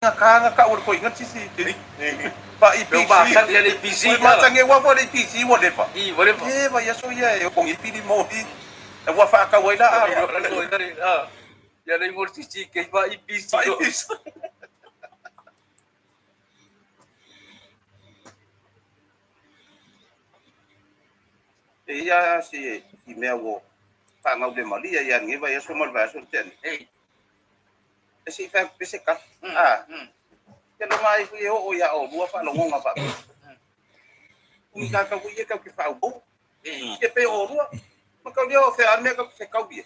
Ka nga ka ur ko ingat sisi ti. Pa IPC. Pe le IPC. Ko ma tange wa fo le IPC wa lefa. I wa lefa. E va ya so ia e ko ngi pili mo hi. E wa fa ka wai la a. Ya le ngor sisi ke pa IPC. Pa IPC. E ia si i mea wo whaangau le malia ia ngi vai aso ma le vai aso te ani. E si wha pese ka. A. Ke longa ai hui e o ia o lua whaalongonga wha. Ui ka ka hui e kau ke whaau bou. Ke pe o lua. Ma kau lia o whea mea kau ke kau ia.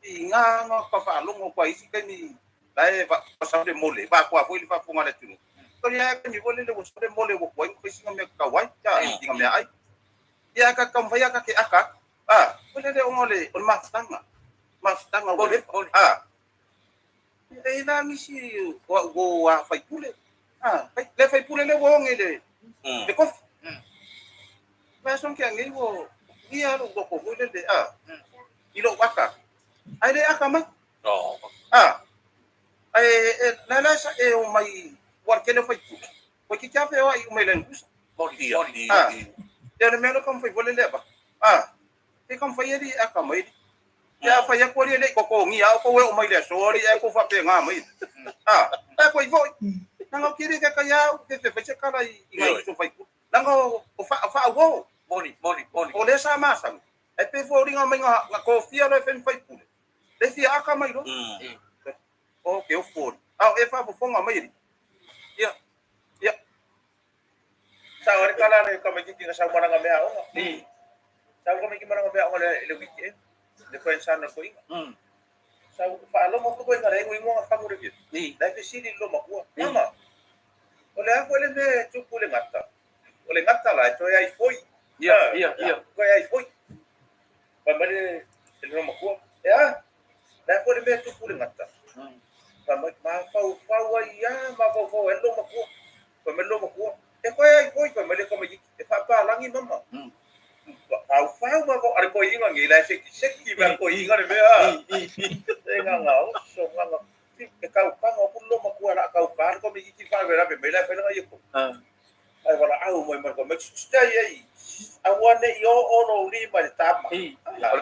I ngā ngā ka whaalongo kwa isi kai ni lae va sa le mole va kwa foi le whaafonga le tunu. Kau lia kai mi vole le wo sa le mole wo kwa ingo singa mea kau ai. Ta singa mea ai. Ia ka kau whai aka ke aka. A. Vole le ongo le o le mafutanga. Mafutanga wo le. A. E la misi wa wo wa faipule. A, le faipule le wo nge le. Le kofi. Va son ke nge wo ia lo ko ko le le a. I lo waka. Ai le aka mai. No. A. Ai e la la sa e o mai war ke le faipule. Ko ki kia fe o ai o mai le ngusa. Mori, mori. A. Te le mea kam faipule le ba. A. Te kam fai ali aka mai. Ia fai aku ali le ko ko ngi au ko we o mai le so ali e ko fa pe ngā mai. A. E ko i voi. Nanga o kiri ka kaya te te fai kala i ngai so fai. Nanga o fa fa wo. Mori, mori, mori. O le sa masang. E pe fo ringa mai ngā ngā kofia le fen fai pule. Le fia aka mai lo. O ke o fo. Au e fa fonga mai ri. Ia. Ia. Sa ore kala le ka mai ki nga sa maranga mea onga. Sa ka mai ki maranga mea onga le le wiki. Le ko sana ko inga. Sa fa lo mo ko inga le ingo nga fa mo le. Le fe sili lo makua. Mama. O le afo le me tupu le ngata. O le ngata la to ai foi. Ia, ia, ia. Ko ai foi. Pa mai le lo makua. Ya. Le afo le me tupu le ngata. Pa mai ma fau fau ai ya ma fau fau e lo makua. Pa mai lo makua. E ko ai foi pa mai le ko mai e fa pa langi mama. Fau fau ma ko are ko inga ngi la se ki se ki ma ko inga le mea. E nga nga o so nga nga e kau kanga o lo makua la kau ka ko mi ki fa vera me la fa nga yeko. Ai wala au mo mai ko me stai ai. A wane i o o no li mai tama.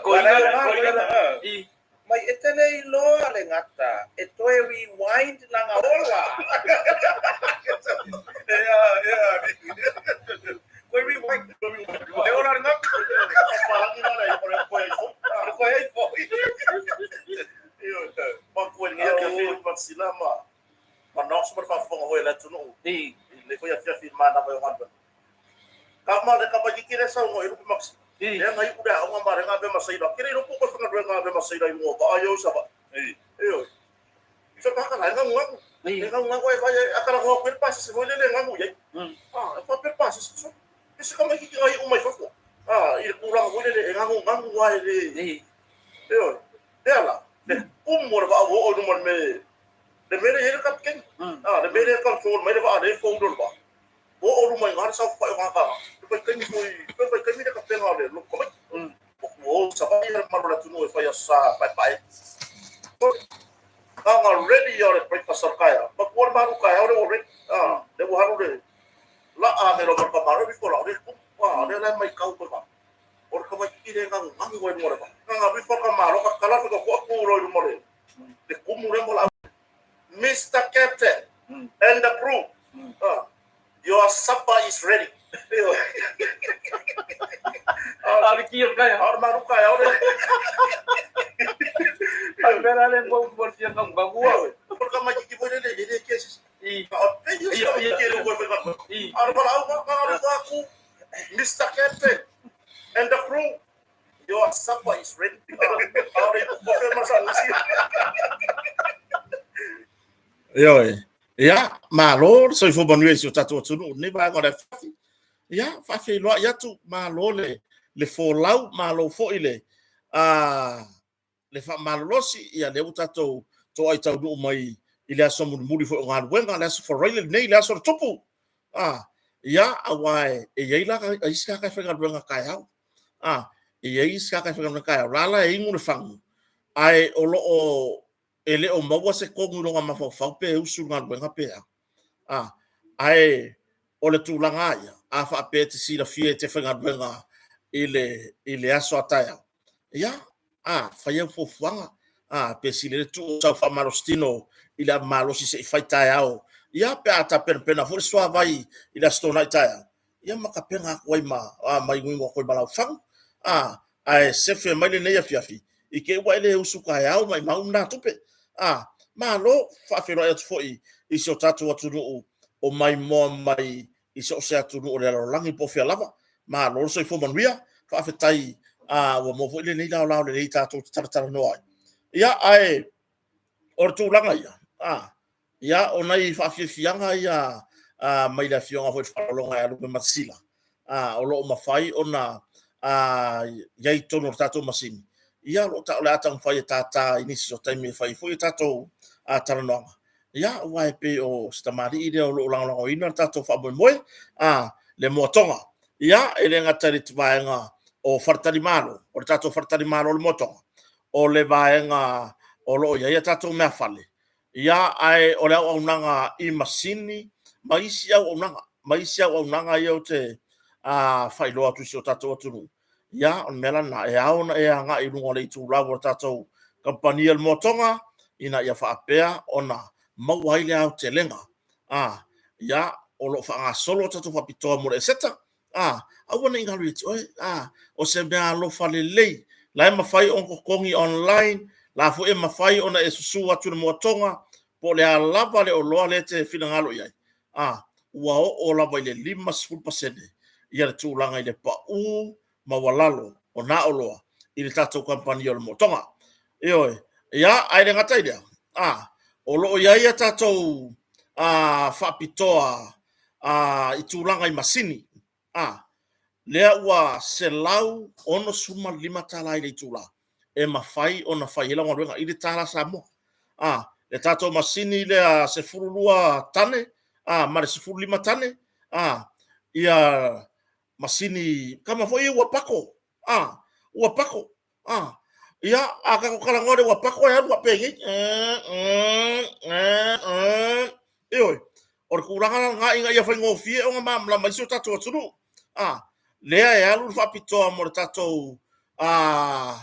Ko inga ko inga. I Mai e tene i loa le ngata, e toe rewind langa ola. Ea, ea. Koe rewind. Le ola le ngata. Palangi na le ko ko ai fo. Koe ai foi. Ma ko ni ya fi ma sila ma. Ma no so ma fa fonga ho le tunu. I Le fo ya fi ma na ba ngwan. Ka ma le ka ma ki le sa ngo i rupi maksi. I Le ngai ura o ma re nga be ma seira. Kere ro ko ko nga nga be ma seira i mo ba ayo sa ba. I. E o. So ka ka nga nga. I Le nga nga ko e fa akala ko ko pa se fo le le nga mu ye. Ah, e fa per pa se so. E se ka ma ki ngai o mai fa fo. Ah, i ku ra ko le le nga nga wa le. I E o. Le ala. Le kumu le va o o no me. Le mere he ka ken. Ah, le mere ka fo mai le va le fo do ba. O o mai ngā sa fa ngā ka. Le kai mi foi, le kai mi le ka penga le lo ko mai. O sa fa ia maru la tunu e fa ia sa pai pai. Ka ngā ready ia le breakfast sa kaya. Ma ko maru kaya o le ready. Ah, le wo haru le. La a me lo ka maru bi fo la le ku. Ah, le le mai kau ko ba. O ka mai ki le ngā ngā ngoi mo le ba. Ngā bi fo ka maru ka kala fo ko ku ro i mo le. Le kumu le mo la Mr. Captain and the crew. Ah, your supper is ready. Ari ki o kaya. Ar maru kaya ore. Ai vera le mo mo fia nga nga Ua. Por ka mai ki voi le le le ke se. I O pe yo se ke le voi ka. I Ar mara au ka ka ka ku. Mr. Captain and the crew. Your supper is ready. Are ko fe ma sa nasi. Ioe. Ia, malo le soifua manuia i si o tatou atunuu i lenei vaega o le afiafi. Ia, faafeiloai atu, malo le, le folau, malo foi le, le faamalolosi, ia lea ua tatou toai taunuu mai i le aso mulimuli foi o galuega, le aso Faraile lenei, le aso o le tupu. Ia, auā e i ai la isi tagata e faigaluega taeao. E i ai isi tagata e faigaluega taeao, la la e inu le fagu, ae o lo o E le o maua se tonu i lona mafaufau pe usu i le galuega pe a. A, ae o le tulaga lava ia, a faapea e te silafia e te faigaluega i le, i le aso a taeao, ia, a, fai au fuafuaga, a, pe sili ai le tuu o sau faamalositino i le ava malosi se i fai taeao, ia, pe a tapenapena foi le suavai i le Aso Toonai taeao, ia ma tapena atu ai ma, a, ma inuinu atu ai ma lau fagu, a, ae sefe mai lenei afiafi, i te i ua e le usu taeao, maumau na tupe. A, malo, faafeiloai atu foi i si o tatou atunuu o maimoa mai i so o se atunuu o le lalolagi po o fea lava. Malo le soifua manuia, faafetai a, ua maua foi lenei laolao lelei tatou te talatalanoa ai. Ia, ae o le tulaga ia, a, ia, o nai faafiafiaga ia a, mai le Afioga foi i le Faaaloaloga ia Lupe Matasila, a, o lo o mafai ona a, i ai i totonu o le tatou masini, ia, o le a taumafai e tātā i nisi o taimi e fai ai foi a tatou a, talanoaga. Ia, aua e pei o si tamalii lea o lo o lagolagoina le tatou faamoemoe, a, le moatoga. Ia, e le gata i le vaega o faletalimalo, o le tatou faletalimalo o le moatoga, o le vaega o lo o i ai a tatou meafale, ia, ae o le auaunaga i masini ma isi auaunaga, ma isi auaunaga ia ou te a, faailoa atu i si o tatou atunuu. Ia, o le mea la lena, e ao ona e agai i luga o le itulau o le tatou kamupani o le Moatoga, ina ia faapea ona maua ai le aotelega. A, ia, o lo o faagasolo a tatou faapitoa mo le Eseta. A, aua ne i galo ia te oe, a, o se mea alofa lelei, la e mafai ona totogi online, la foi e mafai ona e susu atu i le moatoga, po o le a lava le oloa lea e te finagalo i ai, a, ua oo lava i le 50% ia le tulaga i le pau maualalo o na oloa i le tatou kamupani o le moatoga. Ioe, ia, ae le gata i lea, a, o lo o i ai a tatou a, faapitoa a, i tulaga i masini, a, lea ua $165 i le itula e mafai ona fai ai lau galuega i le tala Samoa. A, le tatou masini lea 12 tane, a, ma le 15 tane, a, ia masini kama foi ua pako, a, ua pako, a, ia, a tatou talanoa le ua pako e alu faapenei, ioe, o le tulaga la lena ina ia faigofie ona malamalama ai si o tatou atunuu. A, lea e alu le faapitoa mo le tatou a,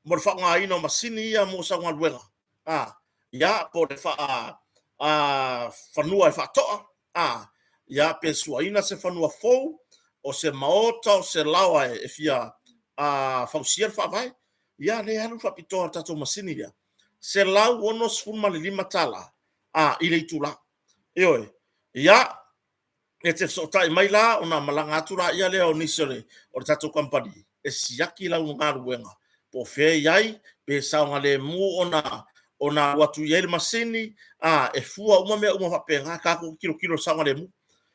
mo le faaaogaina o masini ia mo sau galuega. A, ia, po o le faa a, fanua e faatoa, a, ia, pe suaina se fanua fou, o se maota, o se laoa e fia a, fausia le faavae. Ia, lea e alu le faapitoa o le tatou masini lea, $165 a, i le itula. Ioe. Ia, e te fesootai mai la ona malaga atu laia lea o nisi o le, o le tatou kamupani e siaki lau galuega po o fea e i ai, pe saogalemu ona ona alu atu i ai le masini, a, e fua uma mea uma faapena, tatou tilotilo i le saogalemu.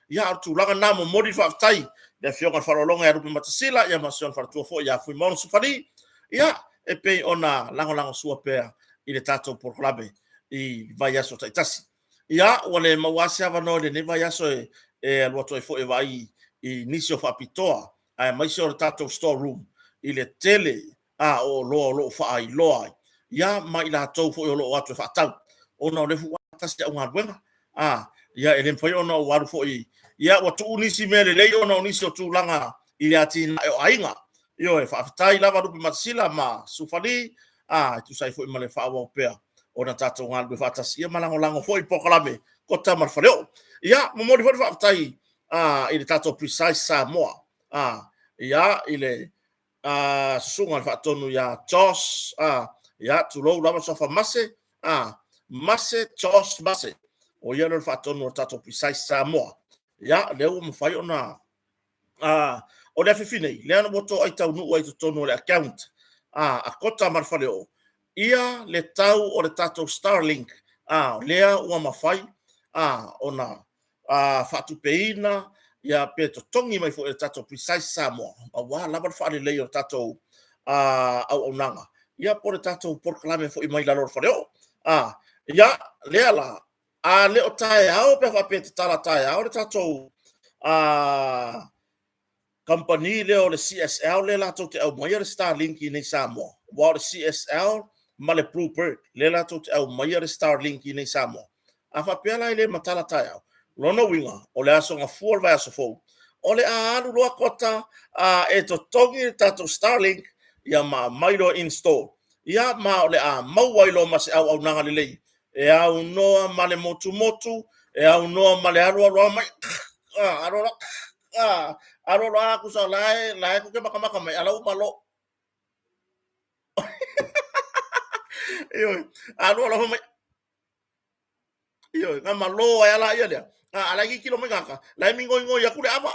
Ia, a o le tulaga lena, momoli le faafetai i le Afioga i le Faaaloaloga ia Lupe Matasila, ia ma si ona faletua foi ia Fuimaono Sufali, ia, e pei ona lagolagosua pea i le tatou polokalame i vaiaso taitasi. Ia, ua le maua lava se avanoa i lenei vaiaso e, e alu atu ai foi e vaai i nisi o faapitoa, aemaise o le tatou store room i le tele a o oloa o lo o faailoa ai, ia ma i latou foi o lo o atu e faatau, ona o lea foi ua tasi le augaluega, a, ia e le mafai ona ou alu foi, ia ua tuu nisi mea lelei ona o nisi o tulaga i le atinae o aiga. Ioe, faafetai lava Lupe Matasila ma Sufali, a, e tusa ai foi ma le faaauau pea ona tatou galulue faatasi, ia ma lagolago foi i polokalame Kota ma le Faleoo. Ia, momoli foi le faafetai a, i le tatou Precise Samoa, a, ia, i le a, susuga i le faatonu ia Josh, a, ia, tulou lava Suafa Mase, a, Mase, Josh Mase, o ia lea o le faatonu o le tatou Precise Samoa. Ia, lea ua mafai ona a, o le afiafi nei, lea ua toai taunuu ai i totonu o le account a, a Kota ma le Faleoo, ia le tau o le tatou Starlink, a, lea ua mafai a, ona a, faatupeina ia pe totogi mai foi e le tatou Precise Samoa, aua lava le faalelei o le tatou a, auaunaga, ia po o le tatou polokalame foi mai lalo o le Faleoo. A, ia, lea la, a le o taeao pe a faapea e tatala taeao le tatou a, kamupani lea o le CSL lea latou te aumaia le Starlink i inei i Samoa, aua o le CSL ma le Bluebird, lea latou te aumaia le Starlink i inei i Samoa. A faapea la e le matala taeao, lona uiga o le aso gafua o le vaiaso fou, o le a alu loa Kota a e totogi le tatou Starlink ia ma aumai loa install. Ia ma o le a maua ai loa ma se auaunaga lelei e aunoa ma le motumotu, e aunoa ma le alualu mai, alualu alualu a tusa la e koke makamaka mai ala uma lo. Ioe, alualu mai. Ioe, na malo ai ala ia lea. A ala ki kilo mai ngaka, la mi ngoi ngoi aku le ava.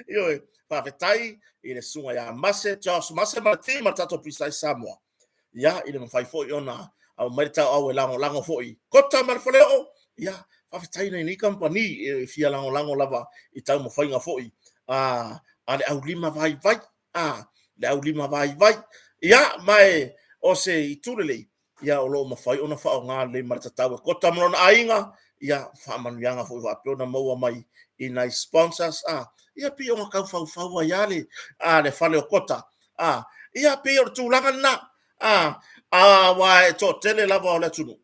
Ioe, faafetai i le susuga ia Mase, Josh Mase ma le team a le tatou Precise Samoa. Ia, i le mafai foi ona aumai le tauau e lagolago foi Kota ma le Faleoo. Ia, faafetai i nei kamupani e fia lagolago lava i taumafaiga foi a le aulima vaivai. A le aulima vaivai. Ia, ma e o se itu lelei, ia o lo o mafai ona faaaoga lelei ma le tatau e Kota ma lona aiga, ia faamanuiaga foi faapea ona maua mai i nai sponsors, a, ia pei ona tau faufau ai lava le, a, le fale o Kota, a, ia pei o le tulaga lena, a, aua e toatele lava o le atunuu,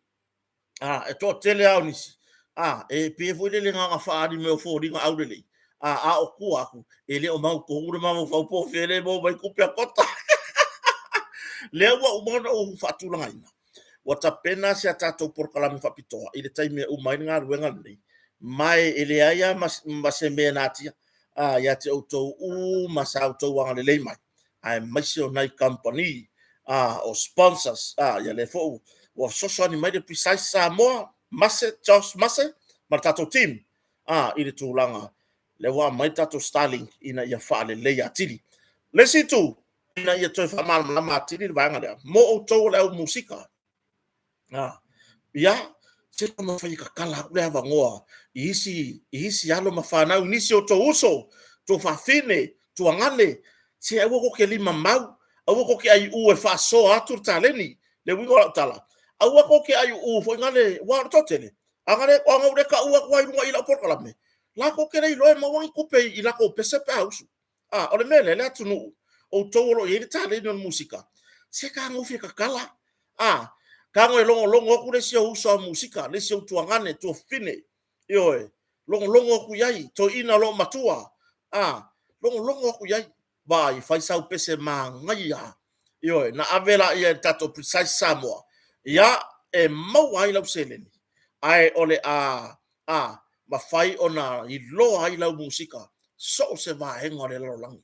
a, e toatele lava o nisi, a, e pei foi lele na ona faaali mai o foliga aulelei, a, a o tua atu, e le o mautonu le mafaufau po o fea le maua mai tupe a Kota. Lea ua uma ona ou faatulagaina, ua tapena si a tatou polokalame faapitoa i le taimi e uma ai le galuega lenei, ma e leai lava ma se mea e natia ia te outou uma sa outou agalelei mai, aemaise o nai kamupani o sponsors, ia lea foi ua fesoasoani mai le Precise Samoa, Mase, Josh Mase ma le tatou team i le tulaga lea ua aumai le tatou Starlink ina ia faaleleia atili. Le isi itu, ina ia toe faamalamalama atili le vaega lea, mo outou o le au musika, ia, se taumafai e tatala atu le avanoa i isi, i isi alo ma fanau, i nisi o outou uso, tuafafine, tuagane, se aua tou te lima mau, aua tou te aiu e faasoa atu le taleni. Le uiga o lau tala, aua tou te aiuu foi nale, aua o le toatele, a na ou le taua atu lava i luga i lau polokalame, latou te le iloa e maua ni tupe i latou pese pe a usu. O le mea lea, le atunuu, outou o lo o i ai le taleni o le musika, se tagofi e tatala. Tago e logologo atu le isi ou uso a musika, le isi ou tuagane, tuafafine, ioe, logologo atu i ai, toeaina o lo o matua, logologo atu i ai. Vaai, fai sau pese manaia, ioe, na ave laia i le tatou Precise Samoa, ia, e maua ai lau seleni, ae o le a mafai ona iloa ai lau musika so o se vaega o le lalolagi.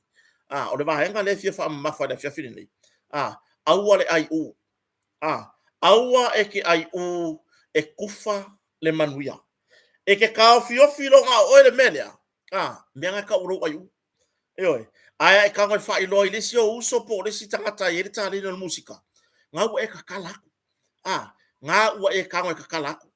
O le vaega lea e fia faamamafa i le afiafi lenei, aua le aiu, aua e te aiu e kufa le manuia. E te taofiofi loa na o oe le mea lea, mea na e tau o lou aiu. Ioe, ae a e tago e faailoa i le isi ou uso po o le isi tagata e i ai le taleni o le musika, na ua e tatala atu. Na ua e tago e tatala atu.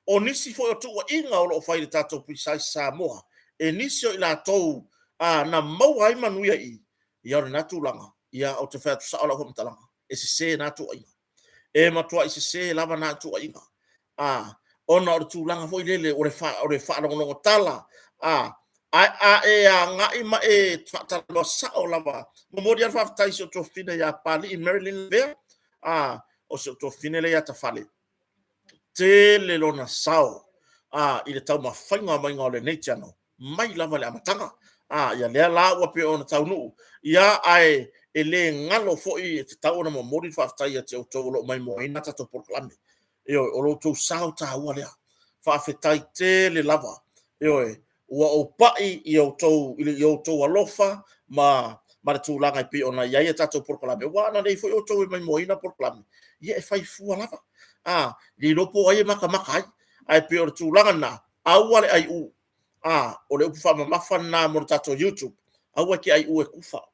O nisi foi o tuuaiga o lo o fai i le tatou Precise Samoa, e nisi o i latou na maua ai manuia i i, ia o lena tulaga, ia ou te fai atu sao lau faamatalaga, e sese na tuuaiga. E matuai sese lava na tuuaiga. Ona o le tulaga foi lele o le faalogologo tala, ae a e agai ma e faatalanoa sao lava. Momoli lava le faafetai i si ou tuafafine ia Papalii Marilyn Lavea, o si ou tuafafine lea ia Tafale. Tele lona sao i le taumafaiga maiga o lenei channel mai lava i le amataga. Ia lea la ua pei ona taunuu, ia ae e le galo foi e tatau ona momoli le faafetai ia te outou o lo o maimoaina tatou polokalame. Ioe, o lo outou sao taua lea. Faafetai tele lava. Ioe, ua ou pai i outou, i outou alofa ma le tulaga e pei ona i ai a tatou polokalame. Aua ana leai foi outou e maimoaina polokalame, ia e fai fua lava. Le iloa po o ai e matamata ai. Ae pei o le tulaga lena, aua le aiu. O le upu faamamafa lena mo le tatou YouTube. Aua e te aiu e kufa.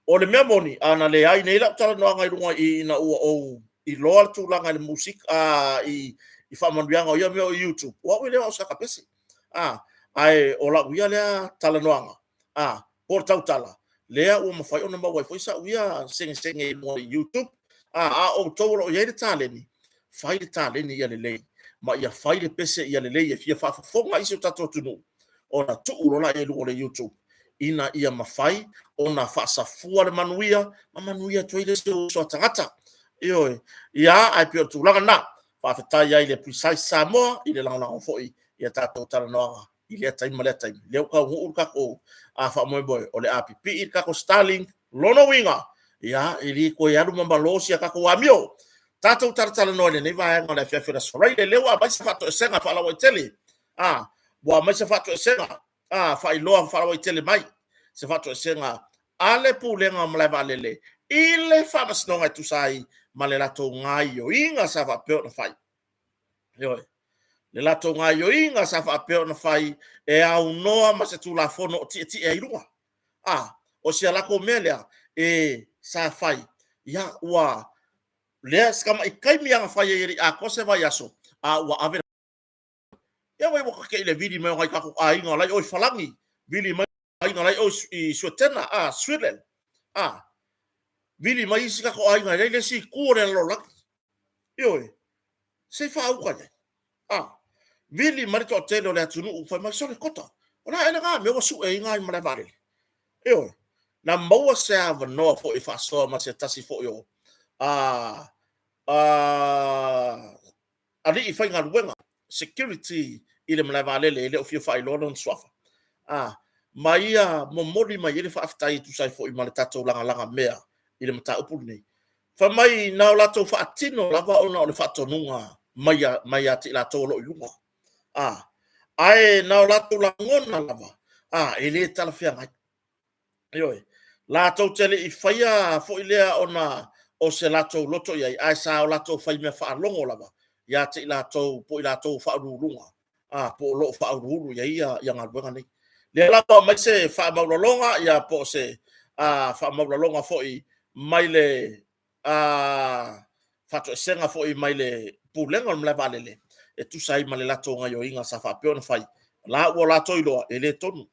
O le mea moni, ana leai nei lau talanoaga i luga i ina ua ou iloa le tulaga i le musika, i faamanuiaga o ia mea o YouTube, o au e le o au sa tapese. Ae o lau ia lea talanoaga, po o le tautala, lea ua mafai ona maua ai foi sau ia segesege i luga o YouTube. A outou o lo o i ai le taleni, fai le taleni ia lelei, ma ia fai le pese ia lelei e fia faafofoga i si o tatou atunuu, ona tuu loa lea i luga o le YouTube. ina ia mafai ona faasafua le manuia ma manuia atu ai le isi uso a tagata. Ioe, ia, ae pei o le tulaga lena. Faafetai ai i le Precise Samoa i le lagolago foi i a tatou talanoaga i lea taimi ma lea taimi. Lea ua taunuu le tatou faamoemoe o le a pipii le tatou Starlink. Lona uiga, ia, e le toe alu ma malo si a tatou amio. Tatou talatalanoa i lenei vaega o le afiafi o le Aso Faraile, lea ua aumai se faatoesega faalauaitele. A, ua aumai se faatoesega, a, faailoa faalauaitele mai se faatoesega a le Pulega o Malae Vaalele i le Faamasinoga e tusa ai ma le latou gaioiga sa faapea ona fai. Ioe. Le latou gaioiga sa faapea ona fai e aunoa ma se Tulafono o tietie ai i luga. A, o si a latou mea lea e sa fai, ia ua lea si tamai taimi lava na fai ai e le i atoa se vaiaso, a ua ave Ia ua tate'i le vili mai o nai tatou aiga o la e i o i Falani, vili mai aiga la e i o i Suetena, a, Sweden, a, vili mai isi tatou aiga e leai le isi itu o le lalolagi. Ioe, se i faauta i ai. A, vili mai le toatele o le atunuu fai mai, sole kota, o le a ea lena mea ua sue ai nai malae vaalele? Ioe, na maua se avanoa foi e faasoa ma se tasi foi o a, a, alii faigaluega, security, i le malae vaalele, e le o fia faailoa lona suafa, a, ma ia momoli mai ai le faafetai e tusa ai foi ma le tatou lagalaga mea i le mataupu lenei. Fai mai na o latou faatino lava ona o le faatonuga mai, mai ia te i latou o lo o i luga, a, ae na o latou lagona lava, a, e le talafeagai. Ioe. Latou te le i faia foi lea ona o se latou loto i ai, ae sa o latou fai mea faalogo lava ia te i latou po o i latou o faauluuluga, a, po o lo o faauluulu i ai ia, ia galuega nei. Lea la ua aumai se faamaualaloga, ia po o se a, faamaualaloga foi mai le a, faatoesega foi mai le Pulega o le Malae Vaalele e tusa ai ma le latou gaioiga sa faapea ona fai. La ua latou iloa e le tonu.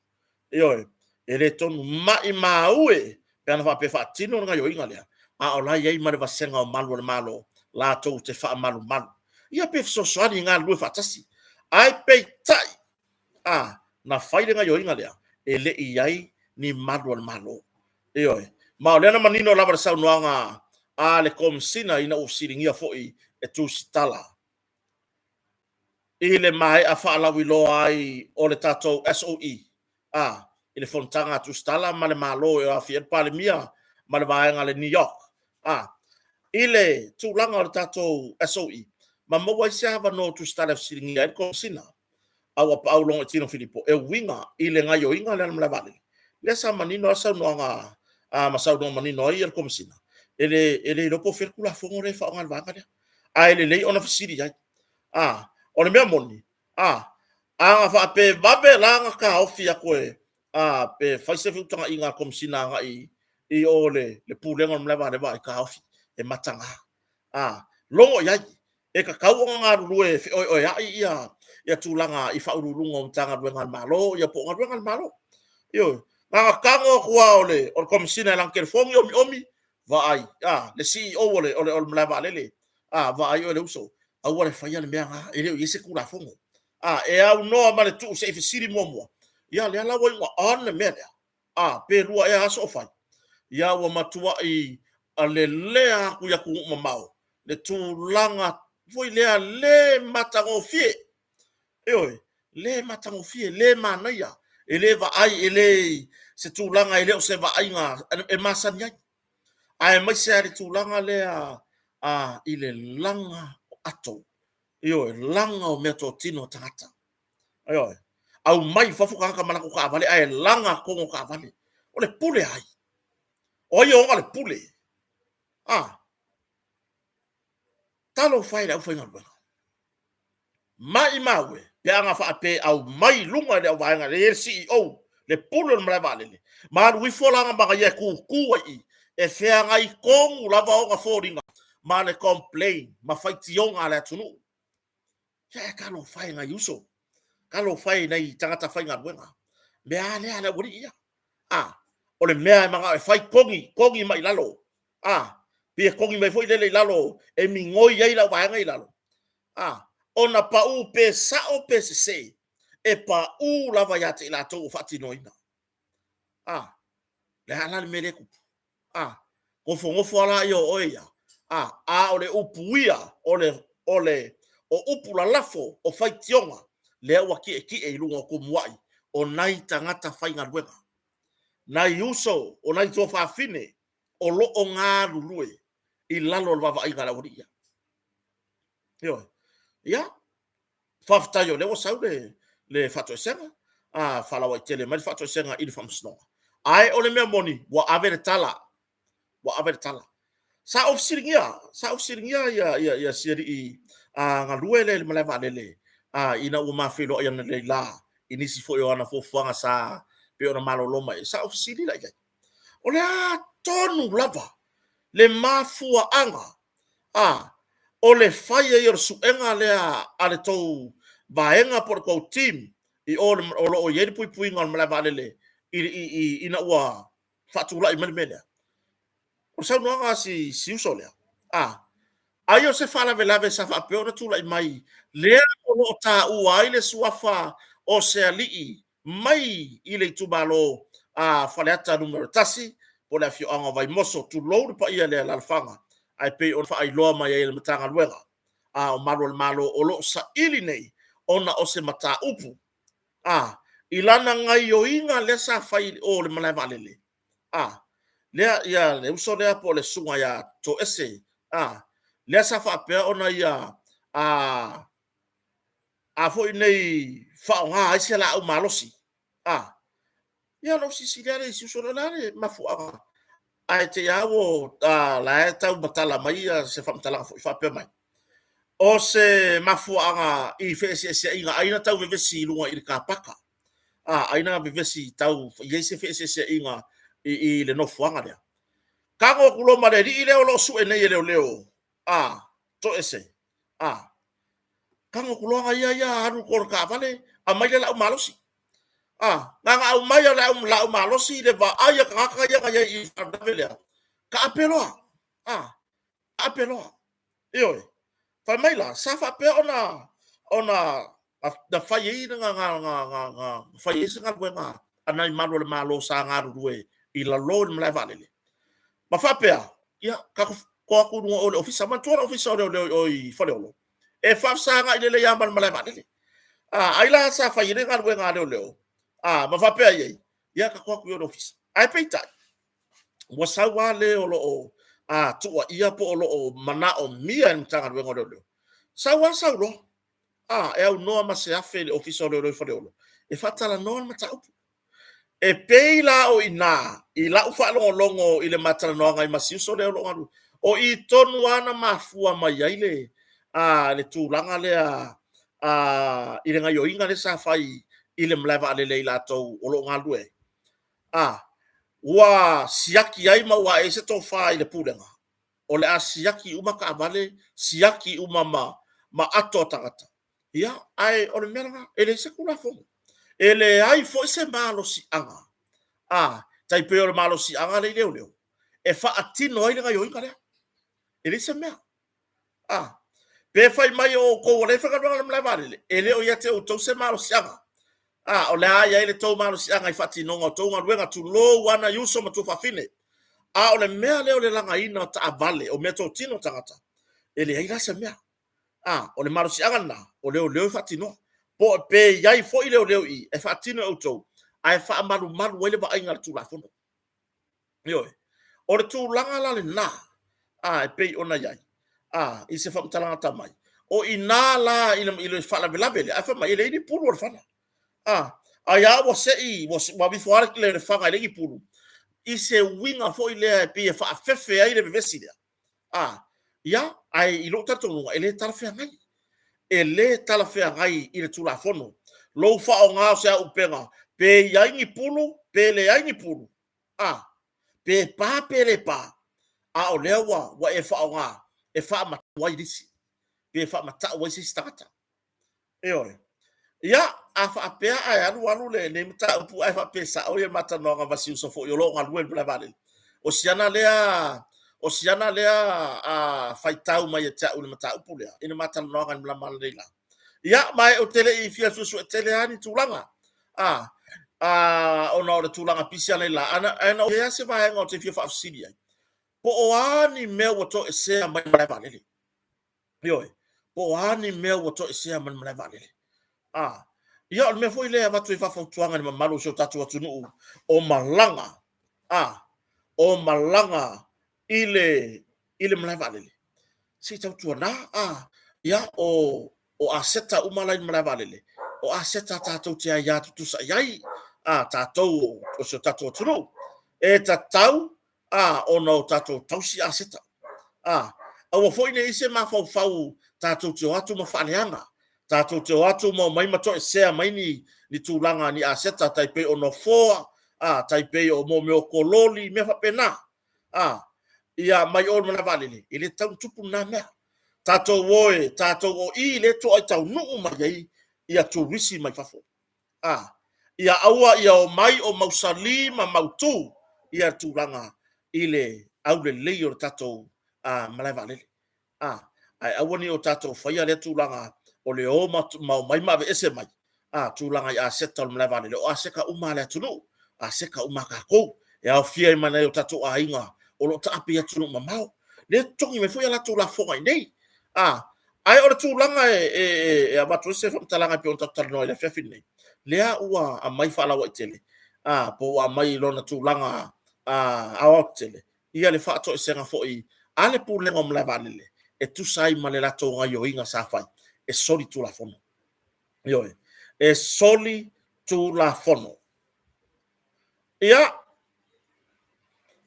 Ioe, e le tonu. Maimau e pe ana faapea e faatino le gaioiga lea, a o la e i ai ma le vasega o malu o le Malo latou te faamalumalu. Ia pe fesoasoani e galulue faatasi. Ae peitai, a, na fai le gaioiga lea, e le i i ai ni malu a le Malo. Ioe. Ma o lea na manino lava le saunoaga a le Komesina ina ua fesiligia foi e Tusitala i le maea faalauiloa ai o le tatou SOE, a, i le fonotaga a Tusitala ma le Malo e aofia ai le Palemia ma le vaega a le NEOC, a, i le tulaga o le tatou SOE, ma maua ai se avanoa o Tusitala e fesiligia ai le Komesina Auapaau Logoitino Filipo e uiga i le gaioiga lea a le malae vaalele. Lea sa manino lava saunoaga a ma saunoa manino ai le Komesina, e le, e le iloa po o fea le Tulafono lea e faaaoga i le vaega lea. Ae lelei ona fesili ai. A, o le mea moni, a, a na faapea e vave la ona taofi atu e, a, pe fai se feutagaiga a le Komesina agai i o le, le Pulega o le Malae Vaalele, vaai, taofi, e mataga. A, logo i ai, e tatau ona galulue feoeoea'i ia ia tulaga i faauluuluga o Matagaluega a le Malo ia po o galuega a le Malo. Ioe. Na ona tago atu lava o le o le Komesina i lana telefoni omiomi, vaai, a, le CEO o le o le o le malae vaalele, a, vaai oe le uso, aua le faia le mea na, e le o i ai se Tulafono. A, e aunoa ma le tuu se i fesili muamua. Ia lea la ua iu ina on le mea lea. A, pe lua ea aso o fai, ia ua matua'i alelea atu i atunuu mamao le tulaga foi lea le matagofie. Ioe, le matagofie, le manaia, e le vaai, e le se tulaga, e le o se vaaiga e masani ai. Aemaise lava le tulaga lea a, i le laga o ato, ioe, laga o meatotino a tagata. Ioe, aumai i fafo tagata ma latou taavale ae laga totonu o taavale. O le pule a ai? O ai e ona le pule? A, talofa e i le aufaigaluega. Maimau e, pe ana faapea e aumai i luga i le auvaega lea e i ai le CEO, le pule o le malae vaalele, ma alu ifo la ana manaia e tutu ai i i, e feagai tonu lava ona foliga ma le complain ma faitioga a le atunuu. Ia, talofa e nai uso, talofa e nai tagata faigaluega. Mea a lea a le aualii ia. A, o le mea e manao e fai, kogi, kogi mai i lalo. A, pei e kogi mai foi lele i lalo e migoi ai lau vaega i lalo. A, ona pau pe sao pe sese, e pau lava ia te i latou o faatinoina. A, le a la le mea lea e tupu? A, nofonofo lava laia o oe ia, a, a o le upu ia, o le, o le, o upu lalafo o faitioga, lea ua tietie i luga o tumuai o nai tagata faigaluega, nai uso o nai tuafafine o lo o galulue i lalo o le vaavaaiga a le aualii ia. Ioe. Ia, faafetai o lea ua sau le, le faatoesega, a faalauaitele mai le faatoesega i le faamasinoga. Ae o le mea moni, ua ave le tala, ua ave le tala. Sa ou fesiligia, sa ou fesiligia ia, ia, ia si alii a, galue lea i le malae vaalele, a, ina ua ma feiloai analeila i nisi foi o ana fuafuaga sa pei ona malolo mai ai. Sa ou fesili la i ai, o le a tonu lava le mafuaaga a o le fai ai o le suega lea a le tou vaega po o le tou team i o o lo o i ai le puipuiga o le malae vaalele i, i, i, ina ua faatulai mai le mea lea? O le saunoaga a si, si uso lea, a ai o se faalavelave sa faapea ona tulai mai lea o lo o taua ai le suafa o se alii mai i le itumalo a Faleata Nu.1 po o le afioaga o Vaimoso, tulou le paia i le alaalafaga, ae pei ona faailoa mai ai e le Matagaluega a o Malu o le Malo o lo o saili nei ona o se mataupu a i lana gaioiga lea sa fai i o le malae vaalele a lea ia le uso lea po o le susuga ia Toese a lea sa faapea ona ia a a foi nei faaaoga ai se laau malosi. A, ia ona ou silasila lea i si uso lea, o le a le mafuaaga? Ae te i lava ua la e tau matala mai se faamatalaga foi faapea mai, o se mafuaaga i feeseeseaiga ai na tau vevesi i luga i le car paka. A, ai na vevesi tau i ai se feeseeseaiga i le nofoaga lea. Tago atu loa ma le alii lea o lo o sue nei e leoleo, a, toese, a, tago atu loa ia ia alu i le taavale, aumai le laau malosi. A, na ona aumai lava o le laau malosi i le vaai a tagata ia na i ai i le faalavelave lea, taape loa, a, taape loa. Ioe. Fai mai la, sa faapea ona ona na fai ai na, na, na, na, na fai ai se galuega a nai malu o le Malo sa galulue i lalo i le malae vaalele. Ma faapea, ia, tatou o atu i luga o le ofisa, manatua le ofisa o leoleo i o i Faleolo, e faafesagai lelei lava ma le malae vaalele. A, ai la sa fai ai le galuega a leoleo, a, ma faapea i ai, ia tatou o atu i o i le ofisa. Ae peitai, ua sau lava le o lo o tuuaia po o lo o manaomia e le Matagaluega o Leoleo, sau lava sau loa, a, e aunoa ma se afe i le Ofisa o Leoleo i Faleolo e faatalanoa le mataupu. E pei la o i ina i lau faalogologo i le ma talanoaga i ma si uso lea o lo o galulue, o i tonu lava na mafua mai ai le, a, le tulaga lea a, i le gaioiga lea sa fai i le malae vaalele i latou o lo o galulue ai. A, ua siaki ai ma ua ae ai se tofa i le Pulega, o le a siaki uma taavale, siaki uma ma, ma ato a tagata. Ia, ae o le mea lena, e leai se Tulafono. E leai foi se malosiaga, a, tai pei o le malosiaga lea i leoleo, e faatino ai le gaoioiga lea. E leai se mea. A, pe fai mai o outou o lea e faigaluega i le malae vaalele, e le o ia te outou se malosiaga. A, o le a i ai le tou malosiaga i faatinoga o tou galuega, tulou lava nai uso ma tuafafine. A o le mea lea o le lagaina o taavale, o meatotino a tagata, e leai la se mea. A, o le malosiaga lena, o leoleo e faatinoa. Po o pe i ai foi leoleo i i, e faatino e outou, ae faamalumalu ai le vaaiga a le Tulafono. Ioe. O le tulaga la lena, a, e pei ona i ai, a, i se faamatalaga ta mai, o i ina la i le, i le faalavelave lea, ae fai mai, e leai ni pulu o le fana. A, ai a ua sei, ua, ua alu ifo lava le, le faga e leai ni pulu, i se uiga foi lea e pei e faafefe ai le vevesi lea. A, ia, ae i lou talitonuga, e le talafeagai. E le talafeagai i le Tulafono lou faaaoga o se auupega, pe i ai ni pulu, pe leai ni pulu, a, pe pa pe le pa, a o lea ua, ua e faaaoga e faamatau ai nisi, pe faamatau ai se isi tagata. Ioe. Ia, a faapea ae alu alu lenei mataupu ae faapea e sao ia matalanoaga ma si uso foi o lo o galue i le malae vaalele. O siana lea, o siana lea a faitau mai ia te au i le mataupu lea, i le matalanoaga i le malama nei la. Ia, ma e ou te le i fia suesue tele lava ni tulaga. A, A ona o le tulaga pisi analeila, ae na o lea se vaega ou te fia faafesili ai, po o a ni mea ua toesea mai le malae vaalele? Ioe, po o a ni mea ua toesea mai le malae vaalele? A, ia o le mea foi lea e avatu ai faafautuaga i le mamalu o si o tatou atunuu o malaga, a, o malaga i le i le malae vaalele, se i tautuana, a, ia, o, o aseta uma la i le malae vaalele, o aseta tatou te aia tutusa i ai, a, tatou o si o tatou atunuu. E tatau, a, ona o tatou tausi aseta. A, aua foi ne i se mafaufau tatou te o atu ma faaleaga, tatou te o atu ma omai ma toesea mai ni, ni tulaga, ni aseta tai pei o nofoa, a, tai pei o mea o kololi, mea faapena. A, ia mai o i le malae vaalele, e le tatau ona tupu lena mea. Tatou o e, tatou o i lea e toai taunuu mai ai ia turisi mai fafo. A, ia aua ia omai o mausali ma mautu ia tulaga i le aulelei o le tatou malae vaalele. A, ae aua ne i o tatou faia lea tulaga o le o ma, ma omai ma aveese mai, a, tulaga i aseta o le malae vaalele. O aseta uma a le atunuu, aseta uma a tatou, e aofia ai ma nai o tatou aiga o lo o taape i atunuu mamao. Lea e totogi mai foi a latou lafoga i inei. A, ae o le tulaga e, e, e avatu ai se faamatalaga e pei ona tatou talanoa i le afiafi lenei, lea ua aumai faalauaitele, a, po ua aumai i lona tulaga a, aoaotetele, ia le faatoesega foi a le Pulega o Malae Vaalele e tusa ai ma le latou gaioiga sa fai e soli tulafono. Ioe, e soli tulafono. Ia,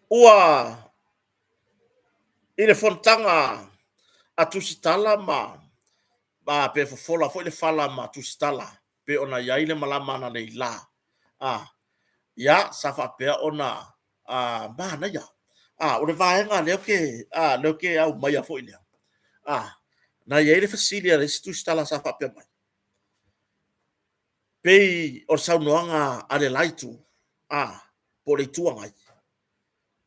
ua i le fonotaga a Tusitala ma, ma pe fofola foi le fala ma Tusitala pei ona i ai le malama analeila. A, ia, sa faapea ona a, manaia. A, o le vaega lea ou te, a, lea ou te aumaia foi lea. A, na i ai le fesili a le isi Tusitala sa faapea mai, pei o le saunoaga a le la itu, a, po o le Itu Agai,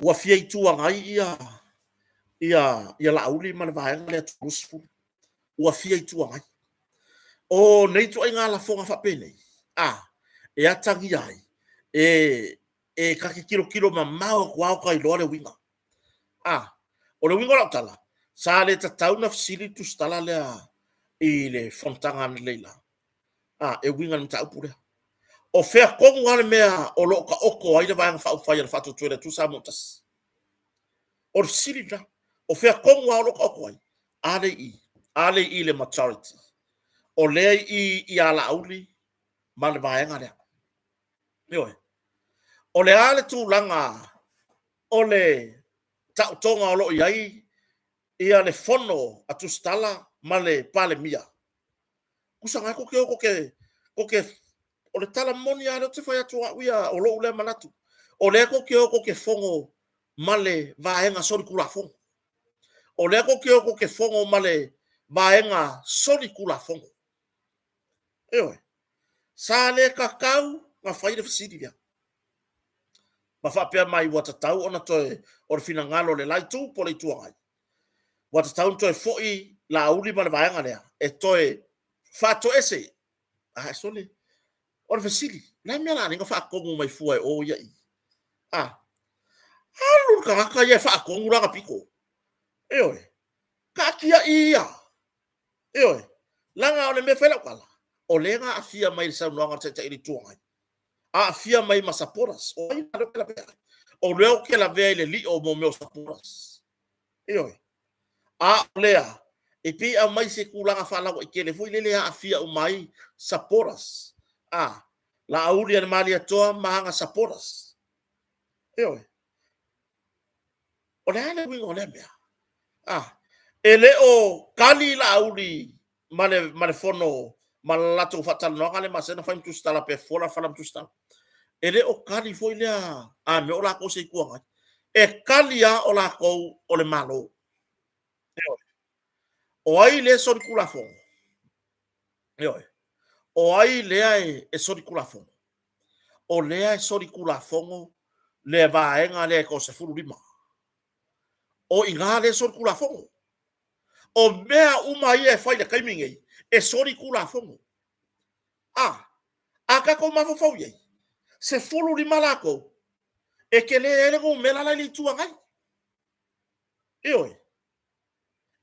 ua fia Itu Agai ia, ia, ia Laauli ma le vaega lea 30, ua fia Itu Agai. O nei ituaiga lafoga faapenei, a, e atagia ai, e, e ta te tilotilo mamao atu lava o ta iloa le uiga. A, o le uiga o lau tala, sa le tatau ona fesili le tusitala lea i le fonotaga analeila, a, e uiga i le mataupu lea. O fea tonu lava le mea o lo o taoto ai le Vaega Faaupufai a le Faatuatua i le Atua Samoa Tasi? O le fesili lena. O fea tonu lava o lo o taoto ai? A lea i i. A lea i i le majority. O lea i i ia Laauli ma le vaega lea. Ioe. O le a le tulaga o le taotoga o lo o i ai ia le fono a Tusitala ma le Palemia? Tusa na ko te o ko te, ko te, o le tala moni lava lea ou te fai atu au ia, o lou lea manatu. O lea ko te o ko te fono ma le vaega solitulafono. O lea ko te o ko te fono ma le vaega solitulafono. Ioe. Sa le tatau na fai le fesili lea. Ma faapea mai ua tatau ona toe, o le finagalo o le la itu po o le Itu Agai, ua tatau ona toe foi Laauli ma le vaega lea e toe faatoese. A, e sole. O le fesili, o le a le mea o le a ala ai ona faatonu mai fua e o ia i i? A, alu le tagata ia e faatonu lana pito. Ioe. Taatia i ia. Ioe, leaga o le mea e fai lau tala, o lea na aafia mai i le saunoaga a le Taitai o le Itu Agai, aafia mai ma supporters. O ai lea ou te lavea ai? O lea ou te lavea i le lio mo mea o supporters. Ioe. A o lea, e pei e aumai se tulaga faalauaitele foi lele e aafia uma ai supporters. A, Laauli a le Malietoa ma ana supporters. Ioe. O le a le uiga o lea mea? Ah, e le o kali Laauli ma le, ma le fono ma le latou faatalanoaga le masena fai ma Tusitala pe fola fala ma Tusitala. E le o kali foi lea a mea o lakou se Itu Agai. E kali lava o lakou o le Malo. Ioe. O ai lea e solitulafono? Ioe. O ai lea e solitulafono? O lea e solitulafono le vaega lea e toa 15. O i ina lea e solitulafono. O mea uma ia e fai i le taimi nei, e solitulafono. A, a tatou mafaufau i ai, 15 latou, e tele ai le numera la i le Itu Agai. Ioe.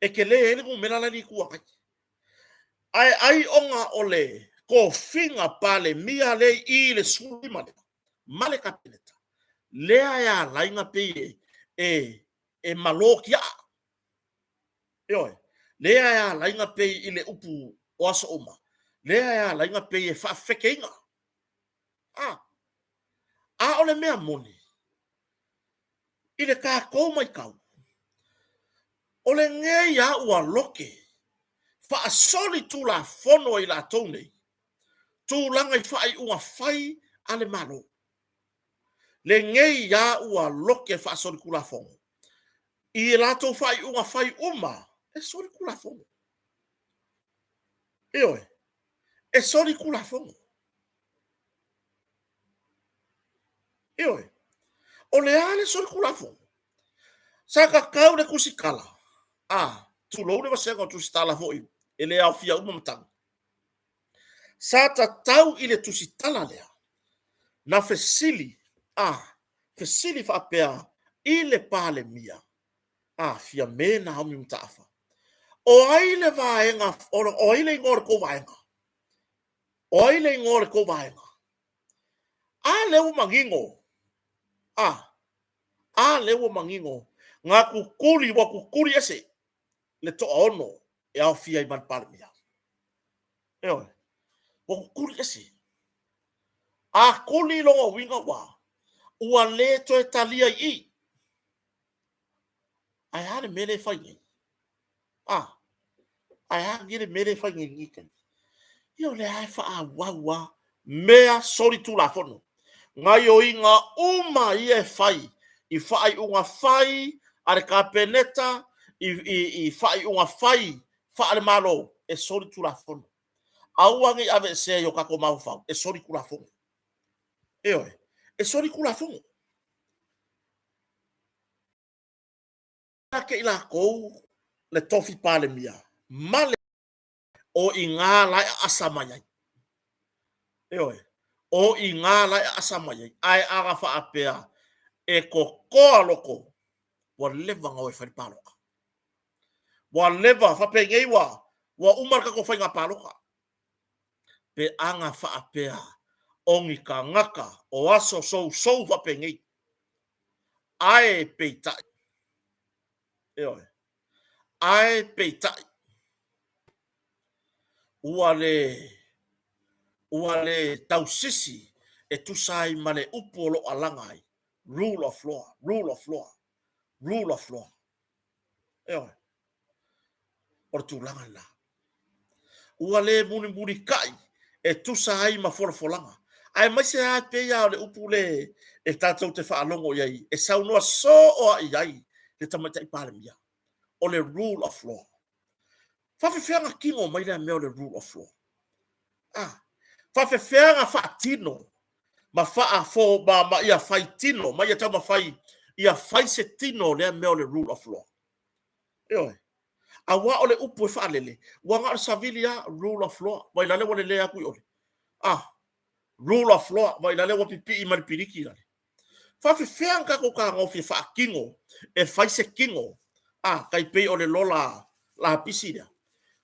E tele ai le numera la i le Itu Agai. Ae ai ona o le tofiga Palemia lea i le 15 lea, ma le Kapeneta, lea e ala ai ona pei e malo tiaa. Ioe. Lea e ala ai ona pei i le upu o aso uma, lea e ala ai ona pei e faafefekeina. A o le mea moni, i le tatou matau, o lenei lava ua lote faasoli tulafono e i latou nei, tulaga i faaiuga fai a le Malo. Lenei lava ua lote faasoli tulafono i latou faaiuga fai uma, e soli tulafono. Ioe, e soli tulafono. Ioe. O le a le solitulafono? Sa tatau le tusitala, a, tulou le vasega o tusitala foi, e le aofia uma matagi. Sa tatau i le tusitala lea, na fesili, a, fesili faapea i le Palemia, a, Fiame Naomi Mataafa, o ai le vaega, o ai le igoa o le tou vaega? O ai le igoa o le tou vaega? A lea ua manino, a lea ua manino, na tutuli, ua tutuli ese le toaono e aofia ai ma le Palemia. Ioe, ua tutuli ese. A tuli lona uiga ua, ua le toe talia i i. Ae a le mea lea e fai nei? A, ae a nei le mea lea e fai nei i lenei taimi? Ia o lea e faaauau lava mea solitulafono, gaoioiga uma ia e fai i faaiuga fai a le Kapeneta, i faaiuga fai faale-Malo, e solitulafono. Aua ne i aveesea i o tatou mafaufau, e solitulafono. Ioe, e solitulafono. Ia te i latou le tofi Palemia ma le o i ina la e aasa mai ai. Ioe, o i ina la e aasa mai ai. Ae a na faapea e totoa loko, ua leva ona o e fai le palota. Ua leva, faapenei ua uma le tatou faiga palota. Pe a na faapea o ni tagata o aso sousou faapenei. Ae peitai, ioe, ae peitai, ua le tausisi e tusa ai ma le upu o lo o alaga ai, rule of law, rule of law, rule of law. Ioe. O le tulaga lena. Ua le mulimulitai e tusa ai ma folafolaga. Aemaise lava e pei lava o le upu le e tatou te faalogo i ai, e saunoa soo lava i ai le Tamaitai Palemia, o le rule of law. Faafefea ona tino mai lea mea o le rule of law? Ah, faafefea ona faatino ma faafo ma, ma ia fai tino, ma ia taumafai ia fai se tino o lea mea o le rule of law. Ioe. Aua o le upu e faalele, ua na o le savili lava, rule of law, vailale ua lelea atu i ole. Ah, rule of law, vailale ua pipii ma le piliki lale. Faafefea ona tatou tagofi e faatino, e fai se tino, ah, tai pei o le lola lapisi lea.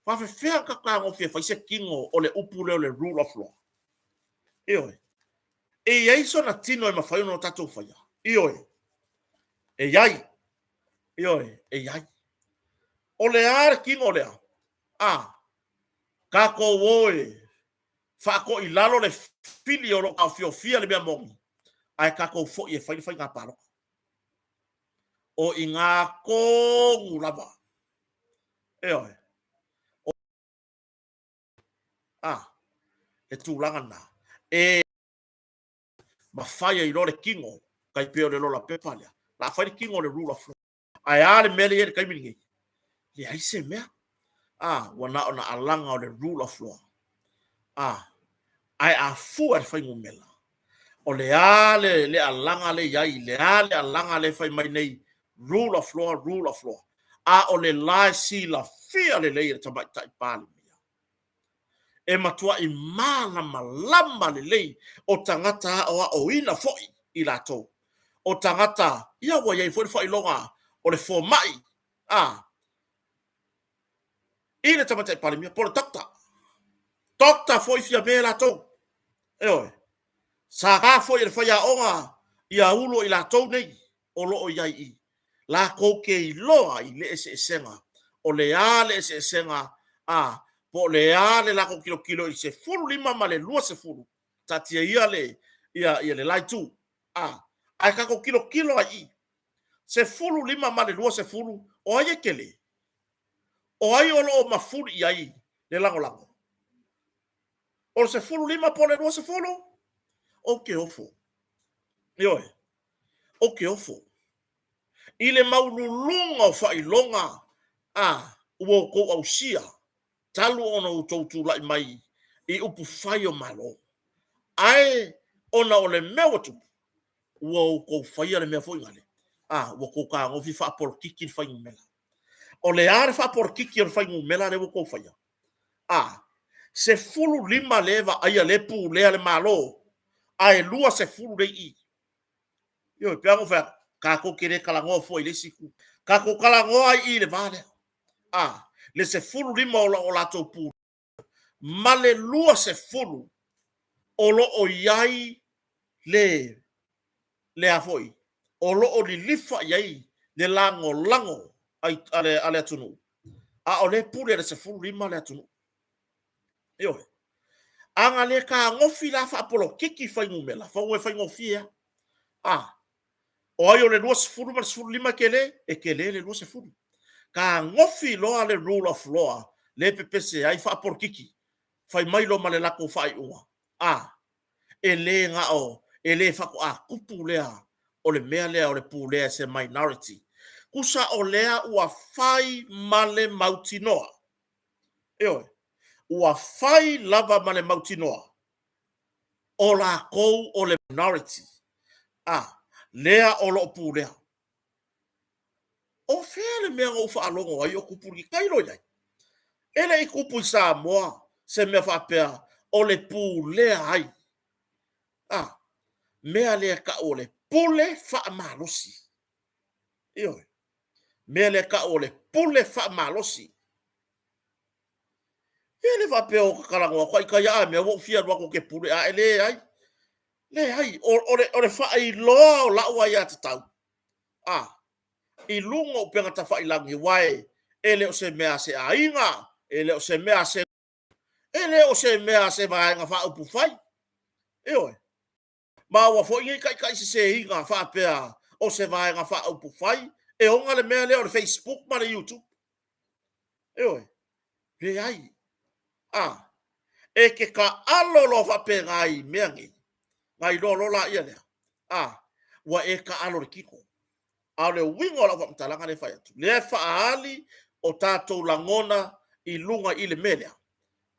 Faafefea ona tatou tagofi e fai se tino o le upu lea o le rule of law. Ioe. E i ai sona tino e mafai ona tatou faia. Ioe. E i ai. Ioe, e i ai. O le a le tino lea? A, tatou o e faatoilalo le fili o lo o taofiofia le mea moni, ae tatou foi e fai le faiga palota. O i ina tonu lava. Ioe. A, le tulaga lena. E mafai ai loa le tino, tai pei o le lola pepa lea. La fai le tino o le rule of law. Ae a le mea lea i ai le taimi lenei? Leai se mea. A, ua na o na alaga o le rule of law. A, ae a fua le fuainumera, o le a le, le alaga le i ai, le a le alaga le fai mai nei, rule of law, rule of law. A o le la e silafia lelei e le Tamaitai Palemia. E matuai malamalama lelei o tagata aoaoina foi i latou. O tagata, ia ua i ai foi le faailoga o le fomai, a, i le Tamaitai Palemia, po o le doctor. Doctor foi Fiame latou. Ioe. Sa ka foi e le faiaoga ia ulo i latou nei o lo o i ai i lakou ke iloa i le eseesega o le a le eseesega a po o le a le lakou kilokilo i le 15 ma le 20 taatia ia le ia ia le la itu a ae tatou kilokilo ai i 15 ma le 20 o ai e tele o ai o lo o mafuli i ai le lagolago o le 15 po o le 20 ou te ofo ioe ou te ofo i le maululuga o faailoga a ua outou ausia talu ona outou tulai mai i upu fai o Malo. Ae ona o le mea ua tupu, ua outou faia le mea foi lale, a ua outou tagofi faapolokiki le fuainumera. O le a le faapolokiki o le fuainumera lea ua outou faia? A, 15 lea e vaaia lea e pulea le Malo, ae 20 lea e i i. Ioe, pei lava ona ou fai atu, tatou te le talanoa fua i le isi itu. Tatou talanoa i i le va lea. A, le 15 o lo o latou pulea ma le 20 o lo o i ai le, le a foi, o lo o lilifa i ai le lagolago a, a, le, a le atunuu, a o lea e pule e le 15 le atunuu. Ioe. A na le tagofi la faapolokiki fuainumera, fau e faigofie lava. A, o ai o le 20 ma le 15 e tele? E tele le 20. Tagofi loa le rule of law lea e pepese ai faapolokiki, fai mai loa ma le latou faaiuga. A, e le na o, e le faatoa tupu lea o le mea lea o le pulea e se minority. Tusa o lea ua fai ma le mautinoa. Ioe, ua fai lava ma le mautinoa o lakou o le minority, a, lea o lo o pulea. O fea le mea na ou faalogo ai o tupu i tailo i ai? E le i tupu i Samoa se mea faapea o le pulea ai. A, mea lea e tau o le pule faamalosi. Ioe. Mea lea e tau o le pule faamalosi. E le faapea o talanoa atu ai tai a mea ua ou fia alu atu ou te pule ae leai. Leai, o le faailoa o lau aiatatau, a, i luga o upega tafailagi, aua e le o se mea a se aiga, e le o se mea a se, e le o se mea a se vaega faaupufai. Ioe. Ma aua foi ne i taitaiseseina faapea o se Vaega Faaupufai e ona le mea lea o le Facebook ma le YouTube. Ioe, leai. A, e te taalo loa faapena i mea nei, na iloa loa laia lea, a, ua e taalo i le tino. A o le uiga o lau faamatalaga lea e fai atu, lea e faaali o tatou lagona i luga i le mea lea.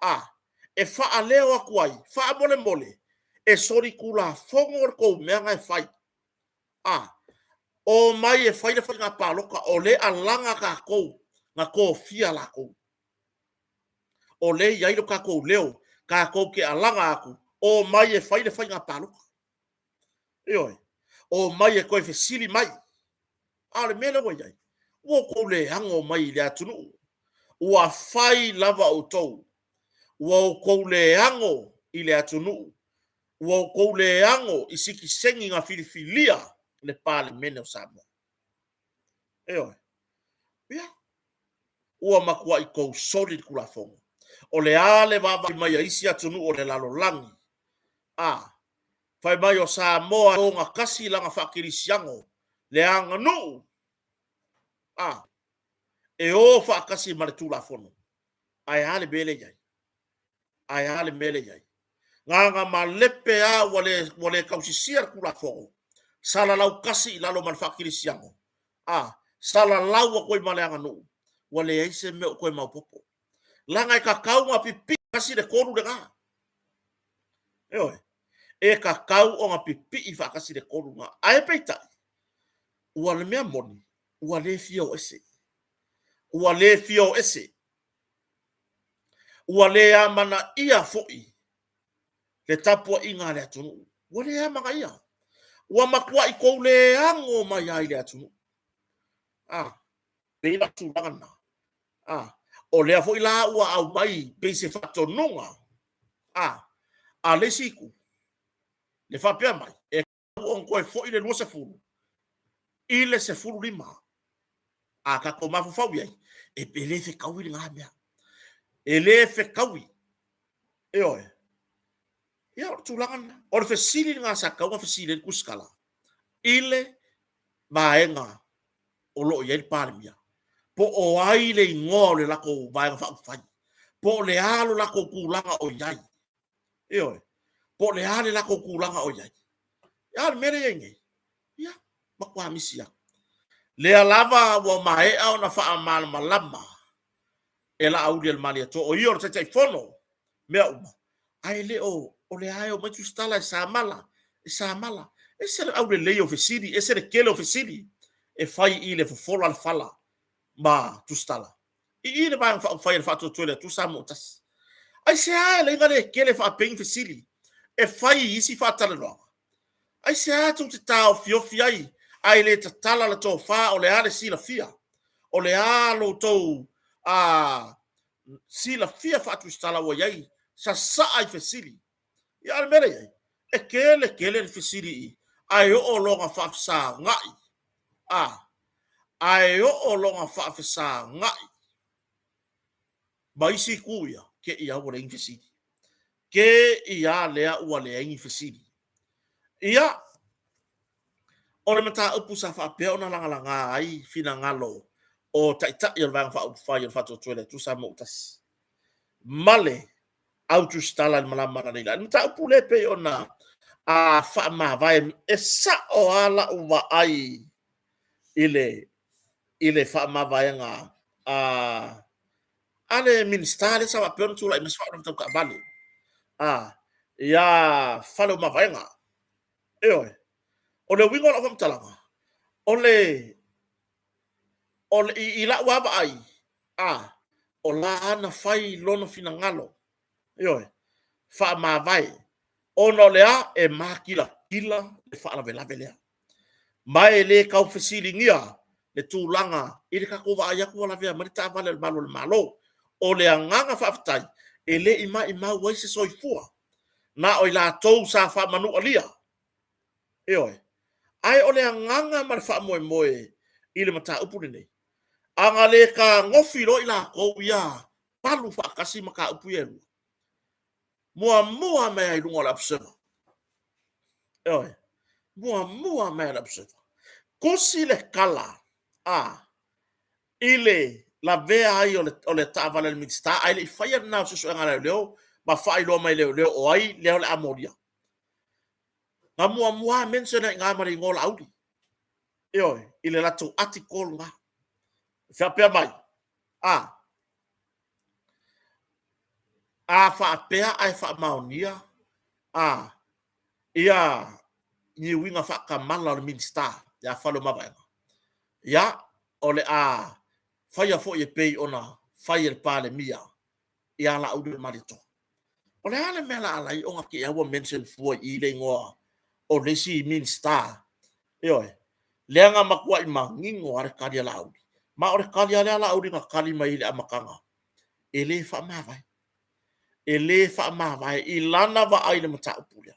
A, e faaleo atu ai, faamolemole, e solitulafono le tou mea na e fai. A, omai e fai le faiga palota, o lea e alaga tatou na tofia latou. O lea e i ai lo tatou leo, tatou te alaga atu, omai e fai le faiga palota. Ioe, omai e toe fesili mai. A o le mea lea ua i ai, ua outou le ago mai i le atunuu. Ua fai lava outou. Ua outou le ago i le atunuu. Ua outou le ago i sitiseni na filifilia le Palemene o Samoa. Ioe. Ia, ua matuai tou soli le Tulafono. O le a le vaavaai mai a isi atunuu o le lalolagi? A, fai mai o Samoa e ogatasi lana faakerisiano, le aganuu, a, e o faatasi ma le Tulafono. Ae a le mea lea e i ai? Ae a le mea lea e i ai? Gaga malepe a ua le, ua le tausisia le Tulafono, salalau tasi i lalo ma le faakerisiano, a, salalau atu ai ma le aganuu, ua leai se mea o toe maopoopo. Leaga e tatau ona pipii tasi le tolu lena. Ioe. E tatau ona pipii faatasi le tolu lena. Ae peitai, ua le mea moni, ua le fia o ese. Ua le fia o ese. Ua le amanaia foi le tapuaiga a le atunuu. Ua le amanaia. Ua matuai tou le ano mai ai le atunuu. A, pei la tulaga lena. A, o lea foi la ua aumai pei se faatonuga a, a le isi itu, le faapea mai, e tatau ona toe foi le 20 i le 15. A tatou mafaufau i ai, e le fetaui lena mea. E le fetaui. Ioe. Ia, o le tulaga lena. O le fesili lena sa tatau ona fesili ai le Tusitala i le vaega o lo o i ai le Palemia. Po o ai le igoa o le latou Vaega Faaupufai. Po o le a lo latou tulaga o i ai. Ioe. Po o le a le latou tulaga o i ai. A o le mea lea e i ai nei, ia, matua misi lava. Lea lava ua maea ona faamalamalama e Laaulialemalietoa, o ia o le Taitaifono, mea uma, ae le o, o lea e omai Tusitala e samala, e samala. Ese le aulelei o fesili, ese le tele o fesili e fai i le fofola le fala ma Tusitala. I i le Vaega Faaupufai a le Faatuatua i le Atua Samoa ua Tasi. Aisea e laina le tele faapei ni fesili e fai i isi faatalanoaga? Aisea tou te taofiofi ai ae le tatala le tofa o le a le silafia, o le a lo outou a silafia faatusitala ua i ai, sasaa i fesili. Ia a o le mea lea i ai, e tele tele le fesili i ae oo lona faafesagai, a ae oo lona faafesagai ma isi itu ia, te i lava ua leai ni fesili. Te i lava lea ua leai ni fesili. Ia, o le mataupu sa faapea ona lagalaga ai finagalo o Taitai o le Vaega Faaupufai o le Faatuatua i le Atua Samoa ua Tasi ma le au tusitala i le malama analeila. Le mataupu lea pei ona a faamavae, e sao lava lau vaai i le faamavaega a a le Minisita lea sa faapea ona tulai mai se faalavelave tau taavale a ia Faleomavaega. Ioe. O le uiga o lau faamatalaga, o le o le, i, i lau lava vaai, a, o la na fai lona finagalo, ioe, faamavae, ona o le a? E makilatila le faalavelave lea. Ma e le tau fesiligia le tulaga i le tatou vaai atu ua lavea mai le taavale a le malu o le Malo. O le agaga faafetai, e le i maimau ai se soifua, na o i latou sa faamanualia. Ioe. Ae o le agaga ma le faamoemoe i le mataupu lenei, a na le tagofi loa i latou ia palu faatasi mataupu ia e lua, muamua mai lava i luga o le Observer. Ioe. Muamua mai lava le Observer. Tusi le tala a i le lavea ai o le taavale a le Minisita, ae le i faia lena o suesuega a leoleo ma faailoa mai e leoleo o ai lea o le a molia. Na muamua mention ai i ina ma le igoa o Laauli. Ioe, i le latou article lena. Faapea mai, a, a faapea ae faamaonia a ia ni uiga faatamala o le Minisita ia Faleomavaega, ia, o le a faia foi e pei ona fai e le Palemia ia Laaulialemalietoa. O le a le mea la ala ai ona te i ua mention fua i i le igoa o le isi Minisita? Ioe, lea na matuai manino lava le tali a Laauli. Ma o le tali lava lea a Laauli na tali mai i le amataga, e le faamavae. E le faamavae i lana vaai i le mataupu lea.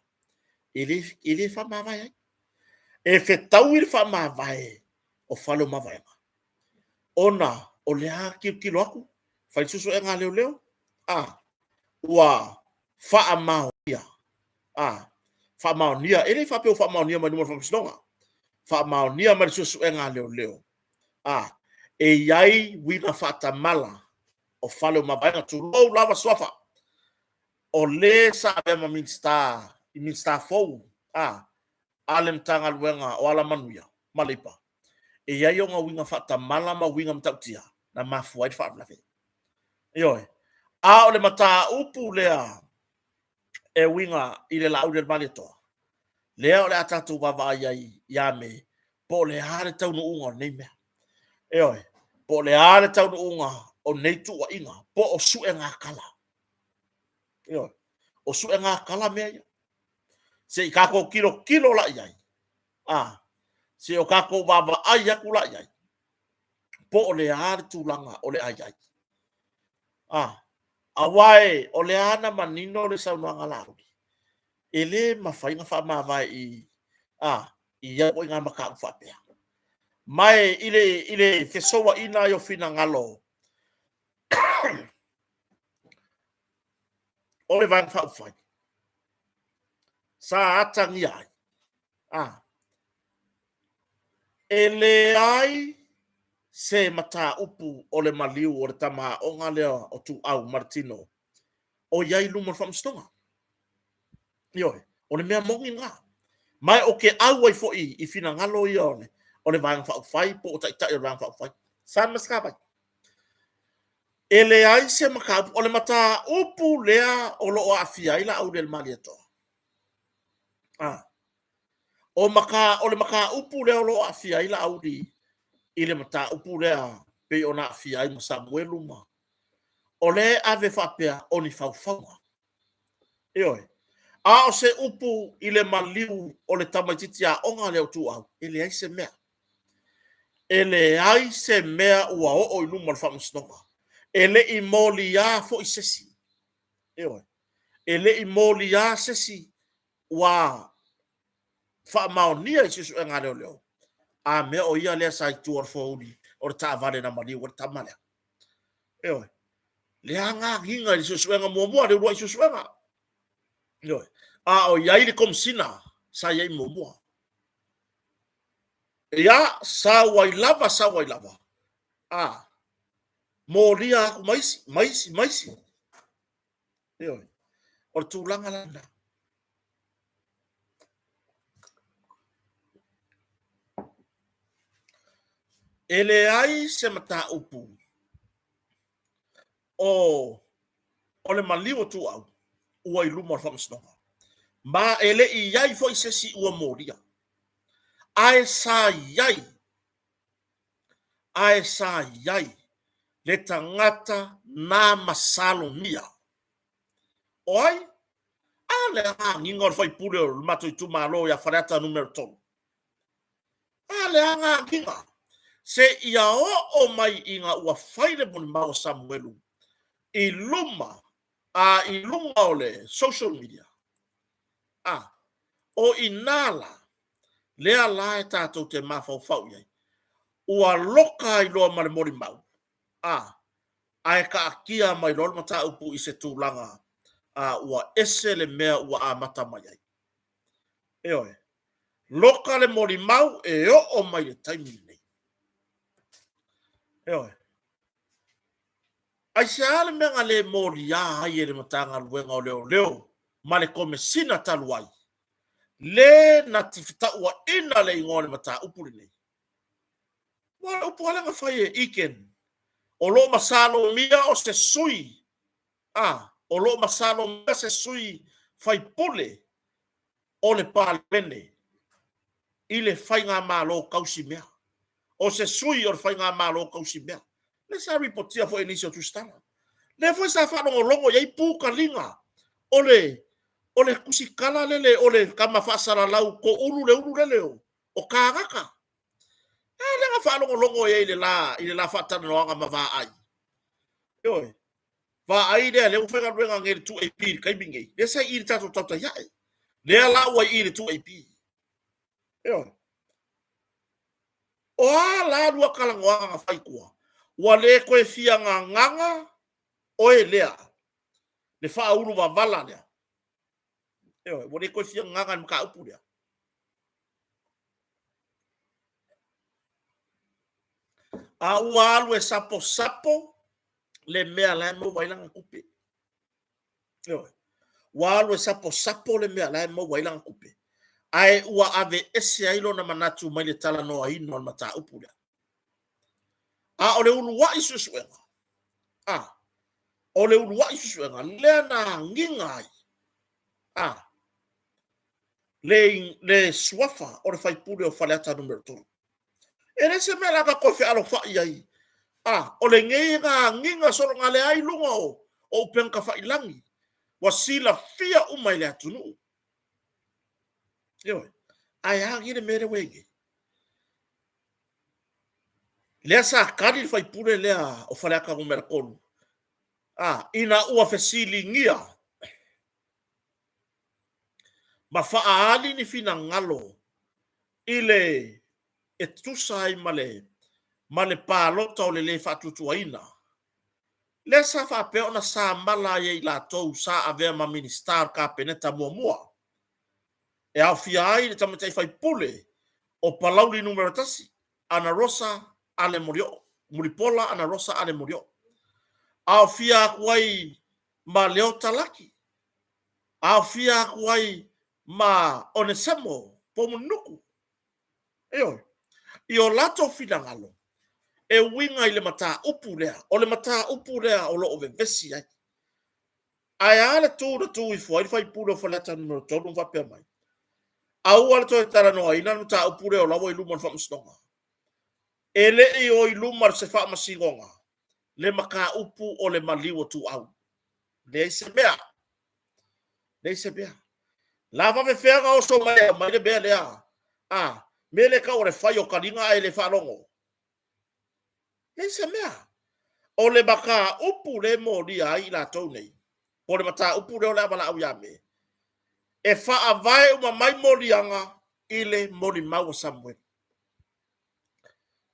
E le, e le faamavae ai. E fetaui le faamavae o Faleomavaega, ona o lea tilotilo atu, fai le suesuega a leoleo, a, ua faamaonia, a, faamaonia, e le faapea ua faamaonia mai luma o le faamasinoga, faamaonia mai le suesuega a leoleo, a, e i ai uiga faatamala o Faleomavaega, tulou lava suafa, o le sa avea ma Minisita, i Minisita fou, a, a le Matagaluega o Alamanuia ma Leipa, e i ai ona uiga faatamala ma uiga matautia na mafua ai le faalavelave. Ioe. A o le mataupu lea e uiga i le Laaulialemalietoa, lea o le a tatou vaavaai ai ia Me, po o le a le taunuuga o lenei mea. Ioe. Po o le a le taunuuga o nei tuuaiga, po o suegatala. Ioe. O suega kala mea ia. Se i kākou kilokilo la i ai. A, se o kākou vaavaai aku la i ai. Po o le a le tulaga o le a i ai. A, aua e, o le a na manino le saunoaga Laauli. E lē mafai ona faamavae i, a, i ia ituaiga mataupu faapea. Ma e i le, i le fesouaina ai o finagalo o le Vaega Faaupufai, sa atagia ai, a, e leai se mataupu o le maliu o le tama aoga lea o Tuuau ma le tino o i ai i luma o le Faamasinoga. Ioe, o le mea moni lena. Ma ou te auai foi i finagalo ia o le Vaega Faaupufai po o Taitai o le Vaega Faaupufai. Sa ma se vai. E leai se mataupu, o le mataupu lea o lo o aafia ai Laaulialemalietoa. Ah. O, mata, o le mataupu lea o lo o aafia ai Laauli i le mataupu lea pei ona aafia ai ma Samuelu ma o lea e ave faapea o ni faufauga. Ioe. A o se upu i le maliu o le tamaitiiti aoga lea o Tuuau, e leai se mea. E leai se mea ua oo i luma o le Faamasinoga. E le i moliā foi se isi. Ioe. E le i moliā se isi ua faamaonia i suesuega a leoleo, a mea o ia lea sa i tua o le foeuli o le taavale na maliu ai le tama lea. Ioe. Le agagiga i le suesuega muamua, le uluai suesuega. Ioe. A o i ai le Komesina sa i ai muamua. Ia, sau ai lava, sau ai lava. A, molia aku ma isi, ma isi, ma isi. Ioe. O le tulaga la lena. E leai se mataupu o o le maliu o Tuuau ua i luma o le Faamasinoga, ma e le i i ai foi se isi ua molia. Ae sa i ai, ae sa i ai le tagata na masalomia. O ai? A le agagiga o le faipule o le matou itumalo ia Faleata Nu.3. A le agagiga seia oo mai ina ua fai le molimau a Samuelu i luma a i luga o le social media. A, o i ina la, lea la e tatou te mafaufau i ai, ua loka ai loa ma le molimau, a, ae taatia mai loa le mataupu i se tulaga a ua ese le mea ua amata mai ai. Ioe. Loka le molimau e oo mai le taimi lenei. Ioe. Aisea le mea na le moliā ai e le Matagaluega o Leoleo ma le Komesina talu ai, le na fetauaina le igoa o le mataupu lenei? Aua o le upu lava lea na fai e Eakin, o lo o masalomia o se sui, a, o lo o masalomia se sui faipule o le Palemene i le faigamalo tausimea. O se sui o le faigamalo tausimea. Lea sa ripotia foi e nisi o tusitala. Lea foi sa faalogologo i ai pu taliga o le o le tusitala lele o le tama faasalalau toulu le ulu lele o Kāgata. A lea na faalogologo i ai i le la i le la faatalanoaga ma Vaai. Ioe. Vaai lea, lea ua faigaluega nei i le 2AP i le taimi nei. Lea sa i i le tatou tautai ae. Lea la ua i i le 2AP. Ioe. O a la lua talanoaga na fai i tua? Ua le toe fia gagaga oe lea, le faaulu vavala lea. Ioe, ua le toe fia gagaga i le mataupu lea. A ua alu e saposapo le mea la e maua ai lana tupe. Ioe. Ua alu e saposapo le mea la e maua ai lana tupe, ae ua aveese ai lona manatu mai le talanoaina o le mataupu lea. A o le uluai suesuega, a, o le uluai suesuega lea na agiga ai, a, le, le suafa o le faipule o Faleata Nu.3. E le se mea la ka toe fealofai ai. A, o lenei na agiga solo na leai luga o, o upega tafailagi. Ua silafia uma e le atunuu. Ioe. Ae a le mea lea ua i ai nei? Lea sa kali le faipule lea o Faleata numera 3, a, ina ua fesiligia ma faaali ni finagalo i le e tusa ai ma le ma le palota o le lē faatuatuaina, lea sa faapea ona samala ai e i latou sa avea ma Minisita o le Kapeneta muamua, e aofia ai le tamaitai faipule o Palauli Numera 1, Ana Rosa Ale Molioo, Mulipola Ana Rosa Ale Molioo, aofia atu ai ma Leota Laki, aofia atu ai ma Onesemo Poumulinuku. Ioe, i o latou finagalo e uiga i le mataupu lea, o le mataupu lea o lo o vevesi ai. Ae a le tu na tu ifo ai le faipule o Faleata Nu.3 ma faapea mai, Aua le toe talanoaina le mataupu lea o la ua i luma o le faamasinoga. E le i o i luma o se faamasinoga le mataupu o le maliu o Tuau. Leai se mea. Leai se mea. La faafefea na oso mai e aumai le mea lea? A, mea lea tau o le fai o taliga ae le faalogo. Leai se mea. O le mataupu lea e molia ai i latou nei, po o le mataupu lea o le a valaau ia Me, e faavae uma mai moliaga i le molimau a Samuelu.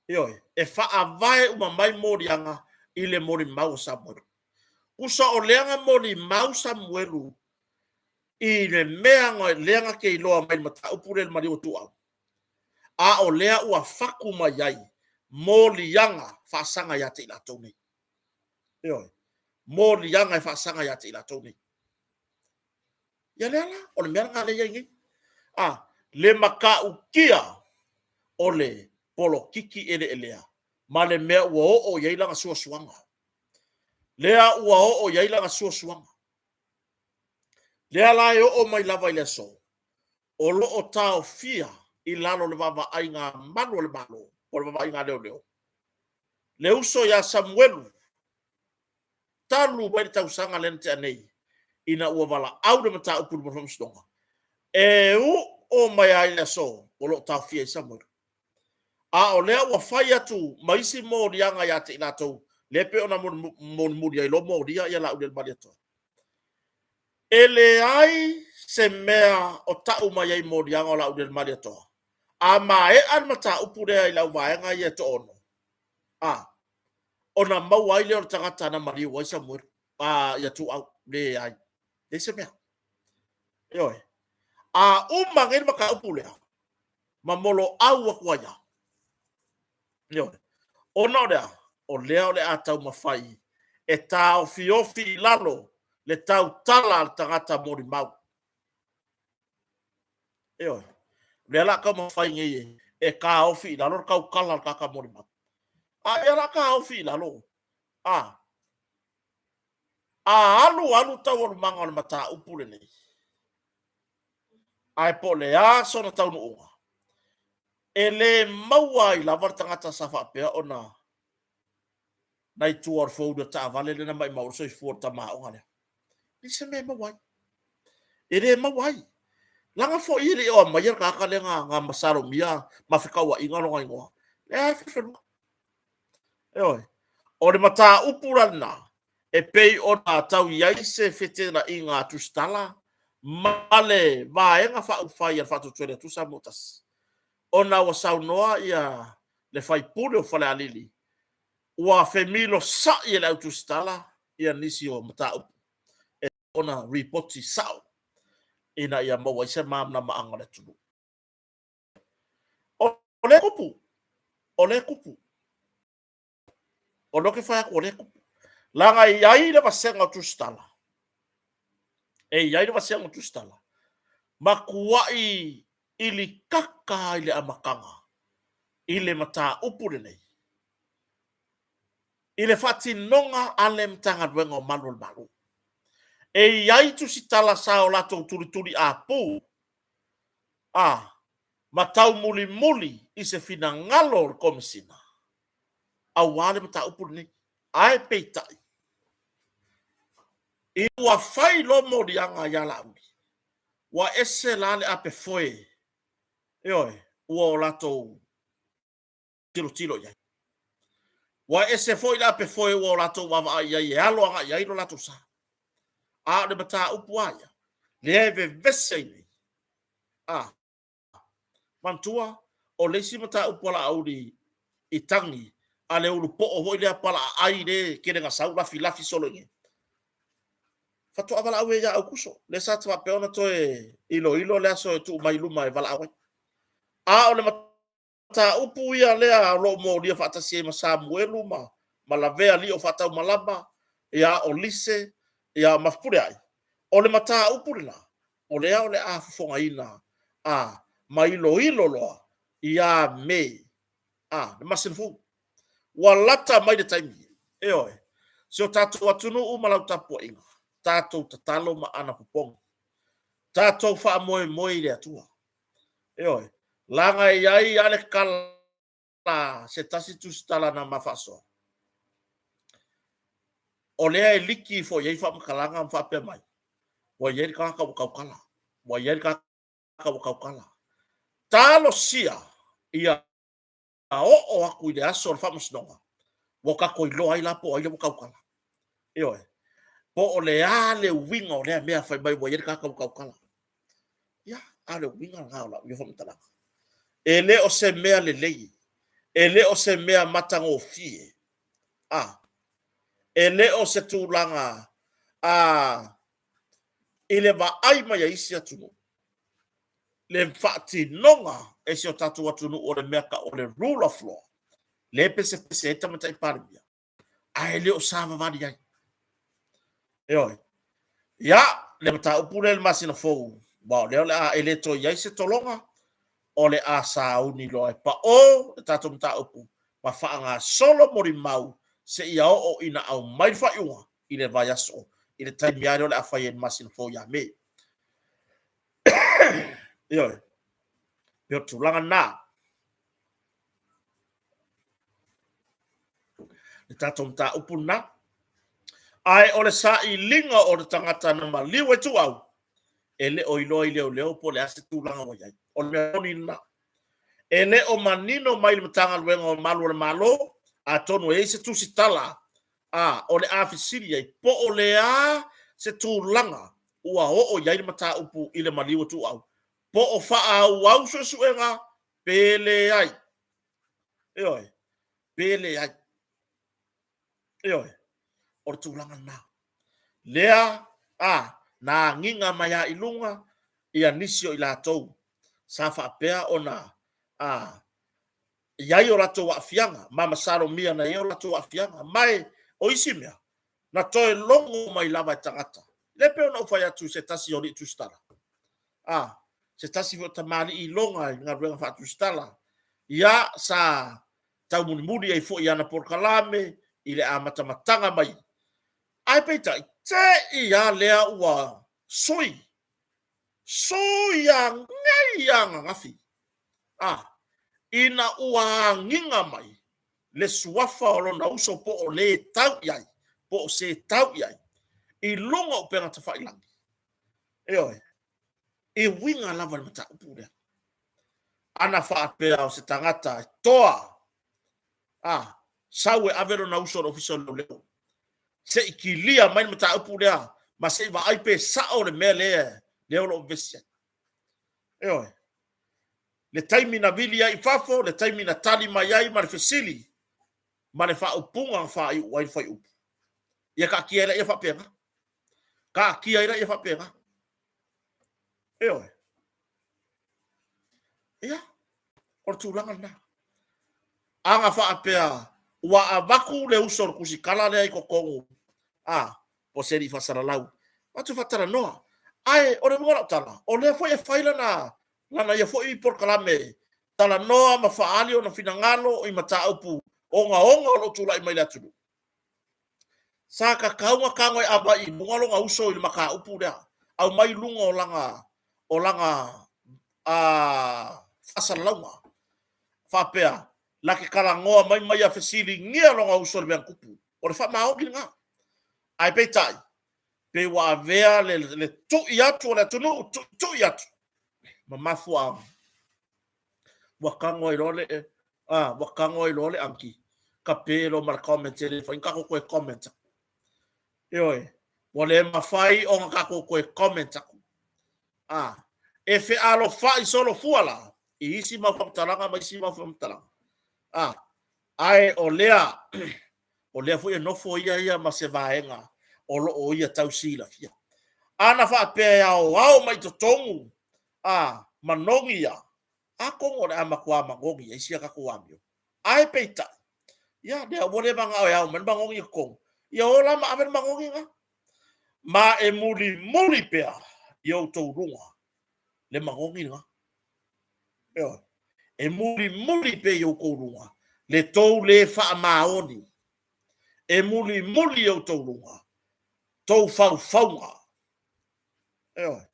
Ioe, e faavae uma mai moliaga i le molimau a Samuelu. Tusa o lea na molimau Samuelu i le mea lea na te iloa mai le mataupu lea i le maliu o Tuau, a o lea ua fatu mai ai moliaga faasaga ia te i latou nei. Ioe, moliaga e faasaga ia te i latou nei. Ia lea la, o le mea lena lea e i ai nei. A, le matautia o le polokiki eleelea ma le mea ua oo i ai lana suasuaga. Lea ua oo i ai lana suasuaga. Lea la e oo mai lava i le aso, o lo o taofia i lalo o le vaavaaiga a malu o le Malo, po o le vaavaaiga a leoleo, le uso ia Samuelu, talu mai le tausaga lea na tea nei, ina ua valaau le mataupu i luma o le faamasinoga, e oo mai lava i le aso o lo o taofia ai Samuelu. A o lea ua fai atu ma isi moliaga ia te i latou, lea e pei ona molimoli ai loa molia ia Laaulialemalietoa. E leai se mea o tau mai ai moliaga o Laaulialemalietoa. A maea le mataupu lea i le auvaega ia e toaono, a, ona maua ai lea o le tagata na maliu ai Samuelu, a, ia Tuuau. Leai. Leai se mea. Ioe. A uma nei le mataupu lea, ma moloau atu ai lava. Ioe. Ona o le a? O lea o le a taumafai e taofiofi i lalo le tautala a le tagata molimau. Ioe. O lea o le a taumafai nei e taofi i lalo le tautala a le tagata molimau. A ia o le a taofi i lalo. A, a alu alu taualumaga o le mataupu lenei, ae po o le a sona taunuuga, e le maua ai lava le tagata sa faapea ona na i tua o le foulu o taavale lea na maimau ai le soifua o le tama aoga lea. Leai se mea e maua ai. E le maua ai. Leaga foi e le o aumaia le tagata lea na masalomia ma fetauaiga lona igoa. Lea e fefelua. Ioe. O le mataupu la lena, e pei ona tau i ai se feteenaiga a Tusitala ma le Vaega Faaupufai a le Faatuatua i le Atua Samoa Tasi, ona ua saunoa ia le faipule o Falealili ua femilosai e le au Tusitala ia nisi o mataupu e ona ripoti sao ina ia maua ai se malamalamaaga o le atunuu. O lea e tupu, o lea e tupu. O lea ou te fai atu o lea e tupu. Leaga e i ai le vasega o Tusitala, e i ai le vasega o Tusitala, matuai ilikaka i le amataga i le mataupu lenei, i le faatinoga a le Matagaluega o Malu o le Malo. E i ai Tusitala sa o latou tulituliapu a ma taumulimuli i se finagalo o le Komesina aua le mataupu lenei. Ae peitai, Ina ua fai loa moliaga ia Laauli, ua ese la le ape foe, ioe, ua o latou tilotilo i ai. Ua ese foi le ape foe ua o latou vaavaai i ai e alo agai i ai lo latou sa. A o le mataupu lava ia, lea e vevesi ai nei. A, manatua, o le isi mataupu a Laauli i tagi a le ulupoo foi lea palaaai le tele na sau lafilafi solo i inei. Faatoa valaau ai ia Aukuso, lea sa faapea ona toe iloilo le aso e tuu mai i luma e valaau ai. A o le mataupu ia lea o lo o molia faatasi ai ma Samuelu ma Lavea alii o Faataumalama, ia o Lise, ia ma Fepuleai, o le mataupu lena, o lea o le a fofogaina a ma iloilo loa ia Me, a, le masina fou. Ua lata mai le taimi, ioe, si o tatou atunuu ma lau tapuaiga, tatou tatalo ma anapopogi, tatou faamoemoe i le Atua. Ioe, leaga e i ai lava le tala a se tasi tusitala na ma faasoa, o lea e liki ifo i ai faamatalaga ma faapea mai, ua i ai le tagata ua tautala, ua i ai le tagata ua tautala. Talosia ia oo atu i le aso o le faamasinoga, ua tatou iloa ai la po o ai lea ua tautala. Ioe. Po o le a le uiga o lea mea fai mai ua i ai le tagata ua tautala. Ia, a o le uiga lena o lau ia faamatalaga. E le o se mea lelei, e le o se mea matagofie, a, e le o se tulaga a, i le vaai mai a isi atunuu, le faatinoga e si o tatou atunuu o le mea tau o le rule of law, lea e pesepese ai le Tamaitai Palemia, ae le o savavali ai. Ioe. Ia, le mataupu lea i le masina fou, aua o lea o le a, e le toe i ai se tologa, o le a sauni loa e pao le tatou mataupu ma faagasolo molimau seia oo ina aumai le faaiuga i le vaiaso, i le taimi lava lea o le a fai ai i le masina fou ia Me. Ioe. E pei o le tulaga lena. Le tatou mataupu lena. Ae o le sailiga o le tagata na maliu ai Tuuau, e le o iloa i leoleo po o le a se tulaga ua i ai. O le mea moni lena. E le o manino mai le Matagaluega o Malu o le Malo, atonu e i ai se tusitala a o le a fesili ai po o le a se tulaga ua oo i ai le mataupu i le maliu o Tuuau, po o faaauau suesuega pe leai. Ioe, pe leai. Ioe, o le tulaga lena. Lea a na agiga mai lava i luga ia nisi o i latou sa faapea ona a i ai o latou aafiaga ma masalomia na i ai o latou aafiaga. Ma o isi mea, na toe logo mai lava e tagata. Lea pei ona ou fai atu i se tasi o alii tusitala, a, se tasi foi o tamalii iloga i galuega faatusitala, ia sa taumulimuli ai foi i ana polokalame i le amatamataga mai. Ae peitai, te i lava lea ua sui, sui anei lava ananafi, a, ina ua agiga mai le suafa o lona uso po o le tau i ai, po o se tau i ai, i luga o upega tafailagi. Ioe, e uiga lava i le mataupu lea. Ana faapea o se tagata e toa, a, sau e ave lona uso i le Ofisa o Leoleo, se i kilia mai le mataupu lea, ma se i vaai pe sao le mea lea, lea o lo o vevesi ai. Ioe. Le taimi na vili ai i fafo, le taimi na tali mai ai ma le fesili, ma le faaupuga na faaiu ai le fuaiupu. Ia taatia ai laia faapena. Taatia ai laia faapena. Ioe. Ia, o le tulaga lena. Ana faapea ua avatu le uso o le tusitala lea i totonu, a, o se alii faasalalau, avatu faatalanoa. Ae o le uiga o lau tala, o lea foi e fai lana, lana ia foi polokalame talanoa ma faaali ona finagalo i mataupu ogaoga o lo o tulai mai i le atunuu. Sa tatau ona tago e ava i luga lona uso i le mataupu lea, aumai i luga o lana, o lana faasalalauga, faapea, na te talanoa mai ma ia fesiligia lona uso i le mea na tupu. O le faamaoni lena. Ae peitai, Pei ua avea le, le tui atu o le atunuu, tuitui atu ma mafuaaga. Ua tago ai loa le, a, ua tago ai loa le anki, tape loa ma le comment e le mafai ona tatou toe comment atu. Ioe, ua le mafai ona tatou toe comment atu. A, e fealofai solofua la i isi mau faamatalaga ma isi mau faamatalaga. A, ae o lea, o lea foi e nofo ia ia ma se vaega o lo o ia tau silafia. Ana faapea e aoao mai totonu a manogi ia, atonu o le a matua manogi ai si a tatou amio. Ae peitai, ia lea ua le manao e ao mai le manogi i totonu, ia o la ma ave le manogi lena. Ma e mulimuli pea i outou luga le manogi lena. Ioe. E mulimuli pea i outou luga le tou le faamaoni. E mulimuli i outou luga tou faufauga. Ioe.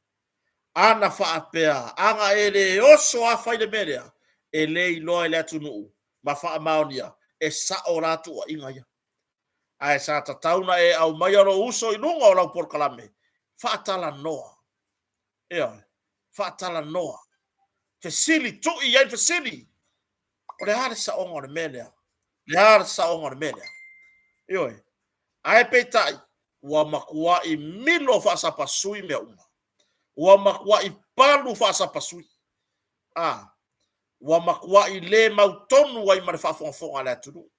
Ana faapea, ana e le oso a fai le mea lea, e le iloa e le atunuu ma faamaonia, e sao la tuuaiga ia. Ae sa tatau na e aumaia lou uso i luga o lau polokalame, faatalanoa. Ioe, faatalanoa. Fesili, tui i ai le fesili. O le a le saoga o le mea lea? O le a le saoga o le mea lea? Ioe. Ae peitai, ua matuai milo faasapasui mea uma. Ua matuai palu faasapasui. A, ua matuai le mautonu ai ma le faafogafoga a le atunuu.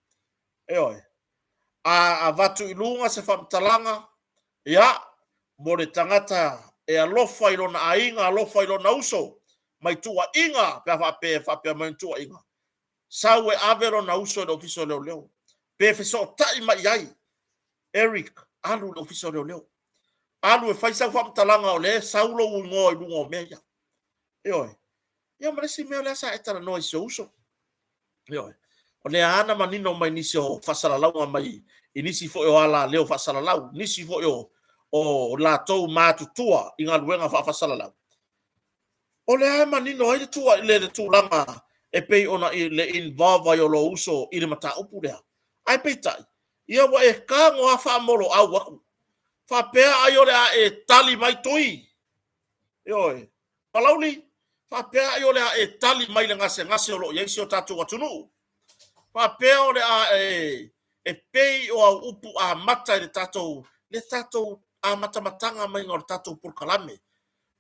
Ioe. A avatu i luga se faamatalaga, ia, mo le tagata e alofa i lona aiga, alofa i lona uso, mai tuuaiga, pe a faapea e faapea mai ona tuuaiga, sau e ave lona uso i le Ofisa o Leoleo, pe fesootai mai i ai, Eric, alu i le Ofisa o Leoleo. Alu e fai sau faamatalaga o lea e sau lou igoa i luga o mea ia. Ioe. Ia ma le isi mea lea sa e talanoa i si ou uso. Ioe. O lea lava na manino mai nisi o faasalalauga mai i nisi foi o alaleo faasalalau, nisi foi o, o latou matutua i galuega faafaasalalau. O lea e manino ai le, tua, le, le tulaga e pei ona i, le involve ai o lou uso i le mataupu lea. Ae peitai, ia ua e tago a faamoloau atu. Faapea ai o le a e tali mai Tui. Ioe. Palauli, faapea ai o le a e tali mai le gasegase o lo o i ai si o tatou atunuu. Faapea o le a e, e pei o au upu amata i le tatou, le tatou amatamataga maiga o le tatou polokalame,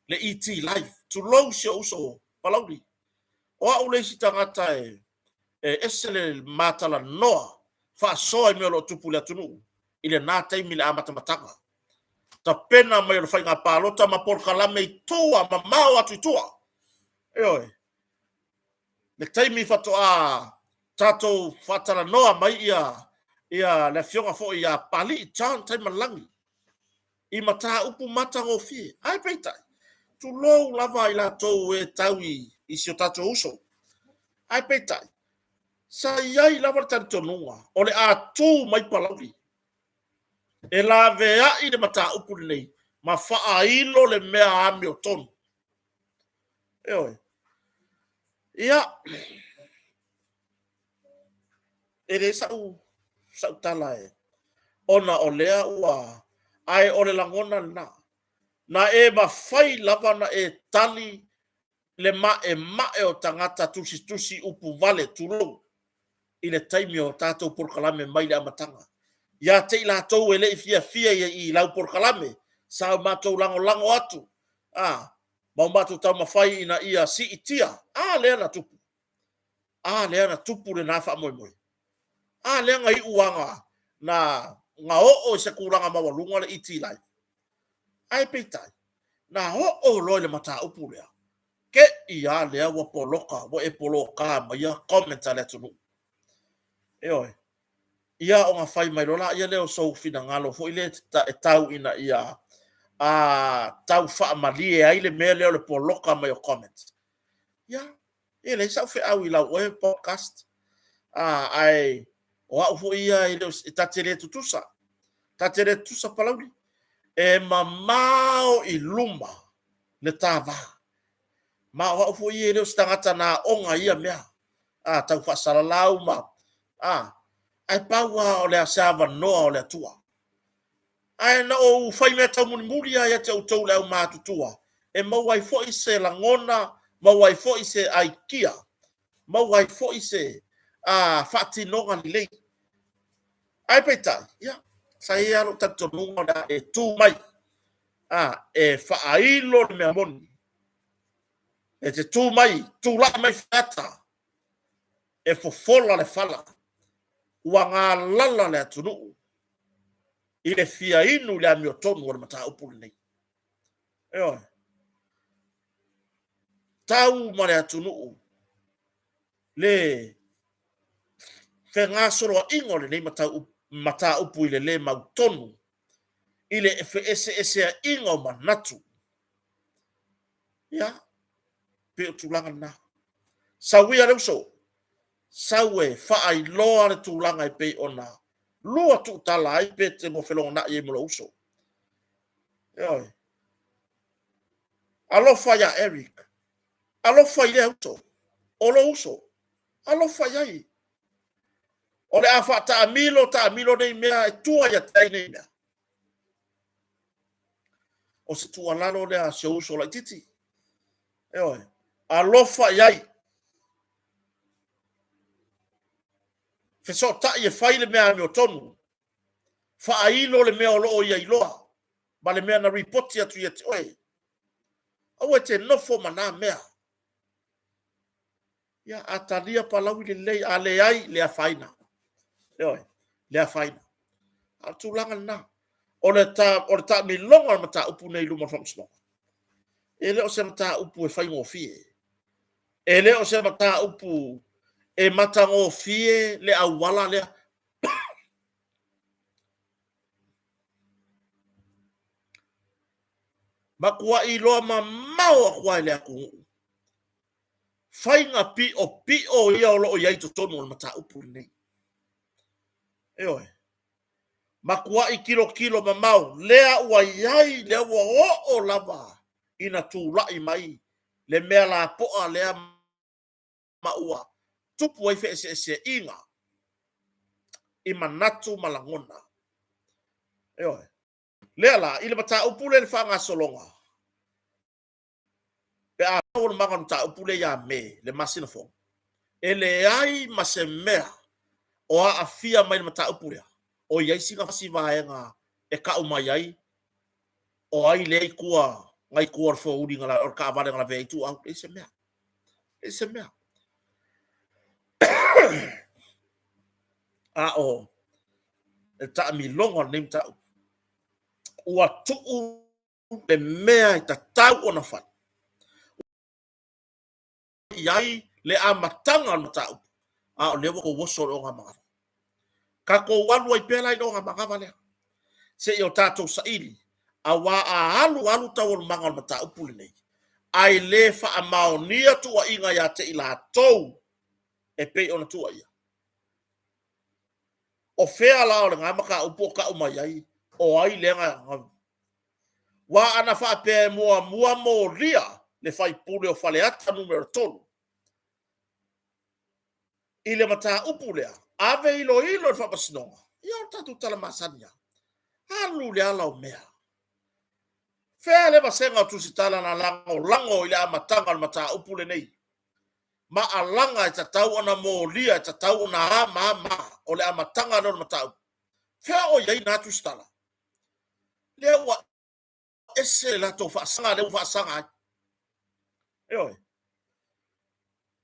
le ET Live. Tulou si ou uso Palauli. O au le isi tagata e, e ese le matalanoa faasoa i mea o lo o tupu i le atunuu i lena taimi i le amatamataga. Tapena mai o le faiga palota ma polokalame i tua, mamao atu i tua. Ioe. Le taimi faatoa tatou faatalanoa mai ia ia le afioga foi ia Palii John Taimalagi i mataupu matagofie. Ae peitai, tulou lava i latou e tau i, i si o tatou uso. Ae peitai, sa i ai lava le talitonuga o le a tu mai Palauli e laveai le mataupu lenei ma faailo le mea amiotonu. Ioe. Ia, e le sau, sau tala e, ona o lea ua, ae o le lagona lena. Na e mafai lava na e tali le maemae o tagata tusitusi upu vale, tulou, i le taimi o tatou polokalame mai le amataga. Ia te i latou e le i fiafia i lau polokalame, sa o matou lagolago atu, a, ma o matou taumafai ina ia siitia. A lea na tupu. A lea na tupu lena faamoemoe. A lea na iu lava na, na oo i se tulaga maualuga le ET Live. Ae peitai, na oo loa i le mataupu lea, te i lava lea ua poloka, ua e poloka maia comment a le atunuu. Ioe. Ia ona fai mai loa laia lea o sou finagalo foi lea e tau ina ia a, tau faamalie ai le mea lea o le poloka mai o comment. Ia, e leai sau feau i lau oe podcast. A, ae o au foi ia e, le, e ta te le tutusa. Ta te le tutusa Palauli. E mamao i luma le ta va. Ma o au foi ia e le o se tagata na aoga i ia mea. A, tau faasalalau ma, a, ae pau lava o le se avanoa o le Atua. Ae na ou fai mea taumulimuli lava ia te outou le aumatutua, e maua ai foi se lagona, maua ai foi se aikia, maua ai foi se faatinoga lelei. Ae peitai, ia, sa i ai lava lou talitonuga o le a e tu mai, e faailo le mea moni. E te tu mai, tulai mai Faleata, e fofola le fala, ua galala le atunuu i le fia inu i le amiotonu o le mataupu lenei. Ioe. Tau ma le atunuu le fegasoloaiga o lenei mataupu i le le mautonu, i le feeseeseaiga o manatu. Ia, pei o tulaga lena. Sau ia le uso, sau e faailoa le tulaga e pei ona lua tuutala ai pe te felogonai ai ma lou uso. Ioe. Alofa ia Eric. Alofa i lea uso. O lou uso. Alofa i ai. O le a faataamilo, taamilo nei mea e tua ia te ai nei mea. O se tuualalo lea a si ou uso laitiiti. Ioe. Alofa i ai. Fesootai e fai le mea amiotonu. Faailo le mea o lo o ia iloa ma le mea na ripoti atu ia te oe. Aua e te nofo ma na mea. Ia, a talia palaui lelei, a leai, le afaina. Ioe, le afaina. A o le tulaga lena. O le, ta, o le taamiloga o le mataupu nei i luma o le faamasinoga, e le o se mataupu e faigofie. E le o se mataupu e matagofie le auala lea. Matuai iloa mamao atu lava i le atunuu faiga piopio ia o lo o i ai i totonu o le mataupu lenei. Ioe. Matuai tilotilo mamao, lea ua i ai, lea ua oo lava ina tulai mai le mea lapoa lea ma ua tupu ai feeseeseaiga i manatu ma lagona. Ioe. Lea la, i le mataupu lea i le faagasologa, pe a taualumaga o le mataupu lea ia Me, le masina fou, e leai ma se mea o aafia mai le mataupu lea, o i ai sina si vaega e tau mai ai o ai lea i tua, na i tua o le fouli na, o le taavale na lavea ai Ituau. Leai se mea. Leai se mea. A o le taamiloga o lenei mataupu, ua tuu le mea e tatau ona fai i ai le amataga o le mataupu, a o lea ua outou oso i le ogamanava. Tatou alu ai pea la i le ogamanava lea, seia o tatou saili, aua a alu alu taualumaga o le mataupu lenei, ae le faamaonia tuuaiga ia te i latou e pei ona tuuaia. O fea la o lena mataupu o tau mai ai, o ai lea na... Aua ana faapea e muamua molia le faipule o Faleata numera 3 i le mataupu lea, ave iloilo i le faamasinoga, ia o le tatou tala masani lava. Alu i le ala o mea. Fea le vasega o Tusitala na lagolago i le amataga o le mataupu lenei? Ma alaga e tatau ona molia, e tatau ona a ma a ma a, o le amataga lea o le mataupu. Fea o i ai na Tusitala? Lea ua ese le latou faasaga lea ua faasaga ai. Ioe.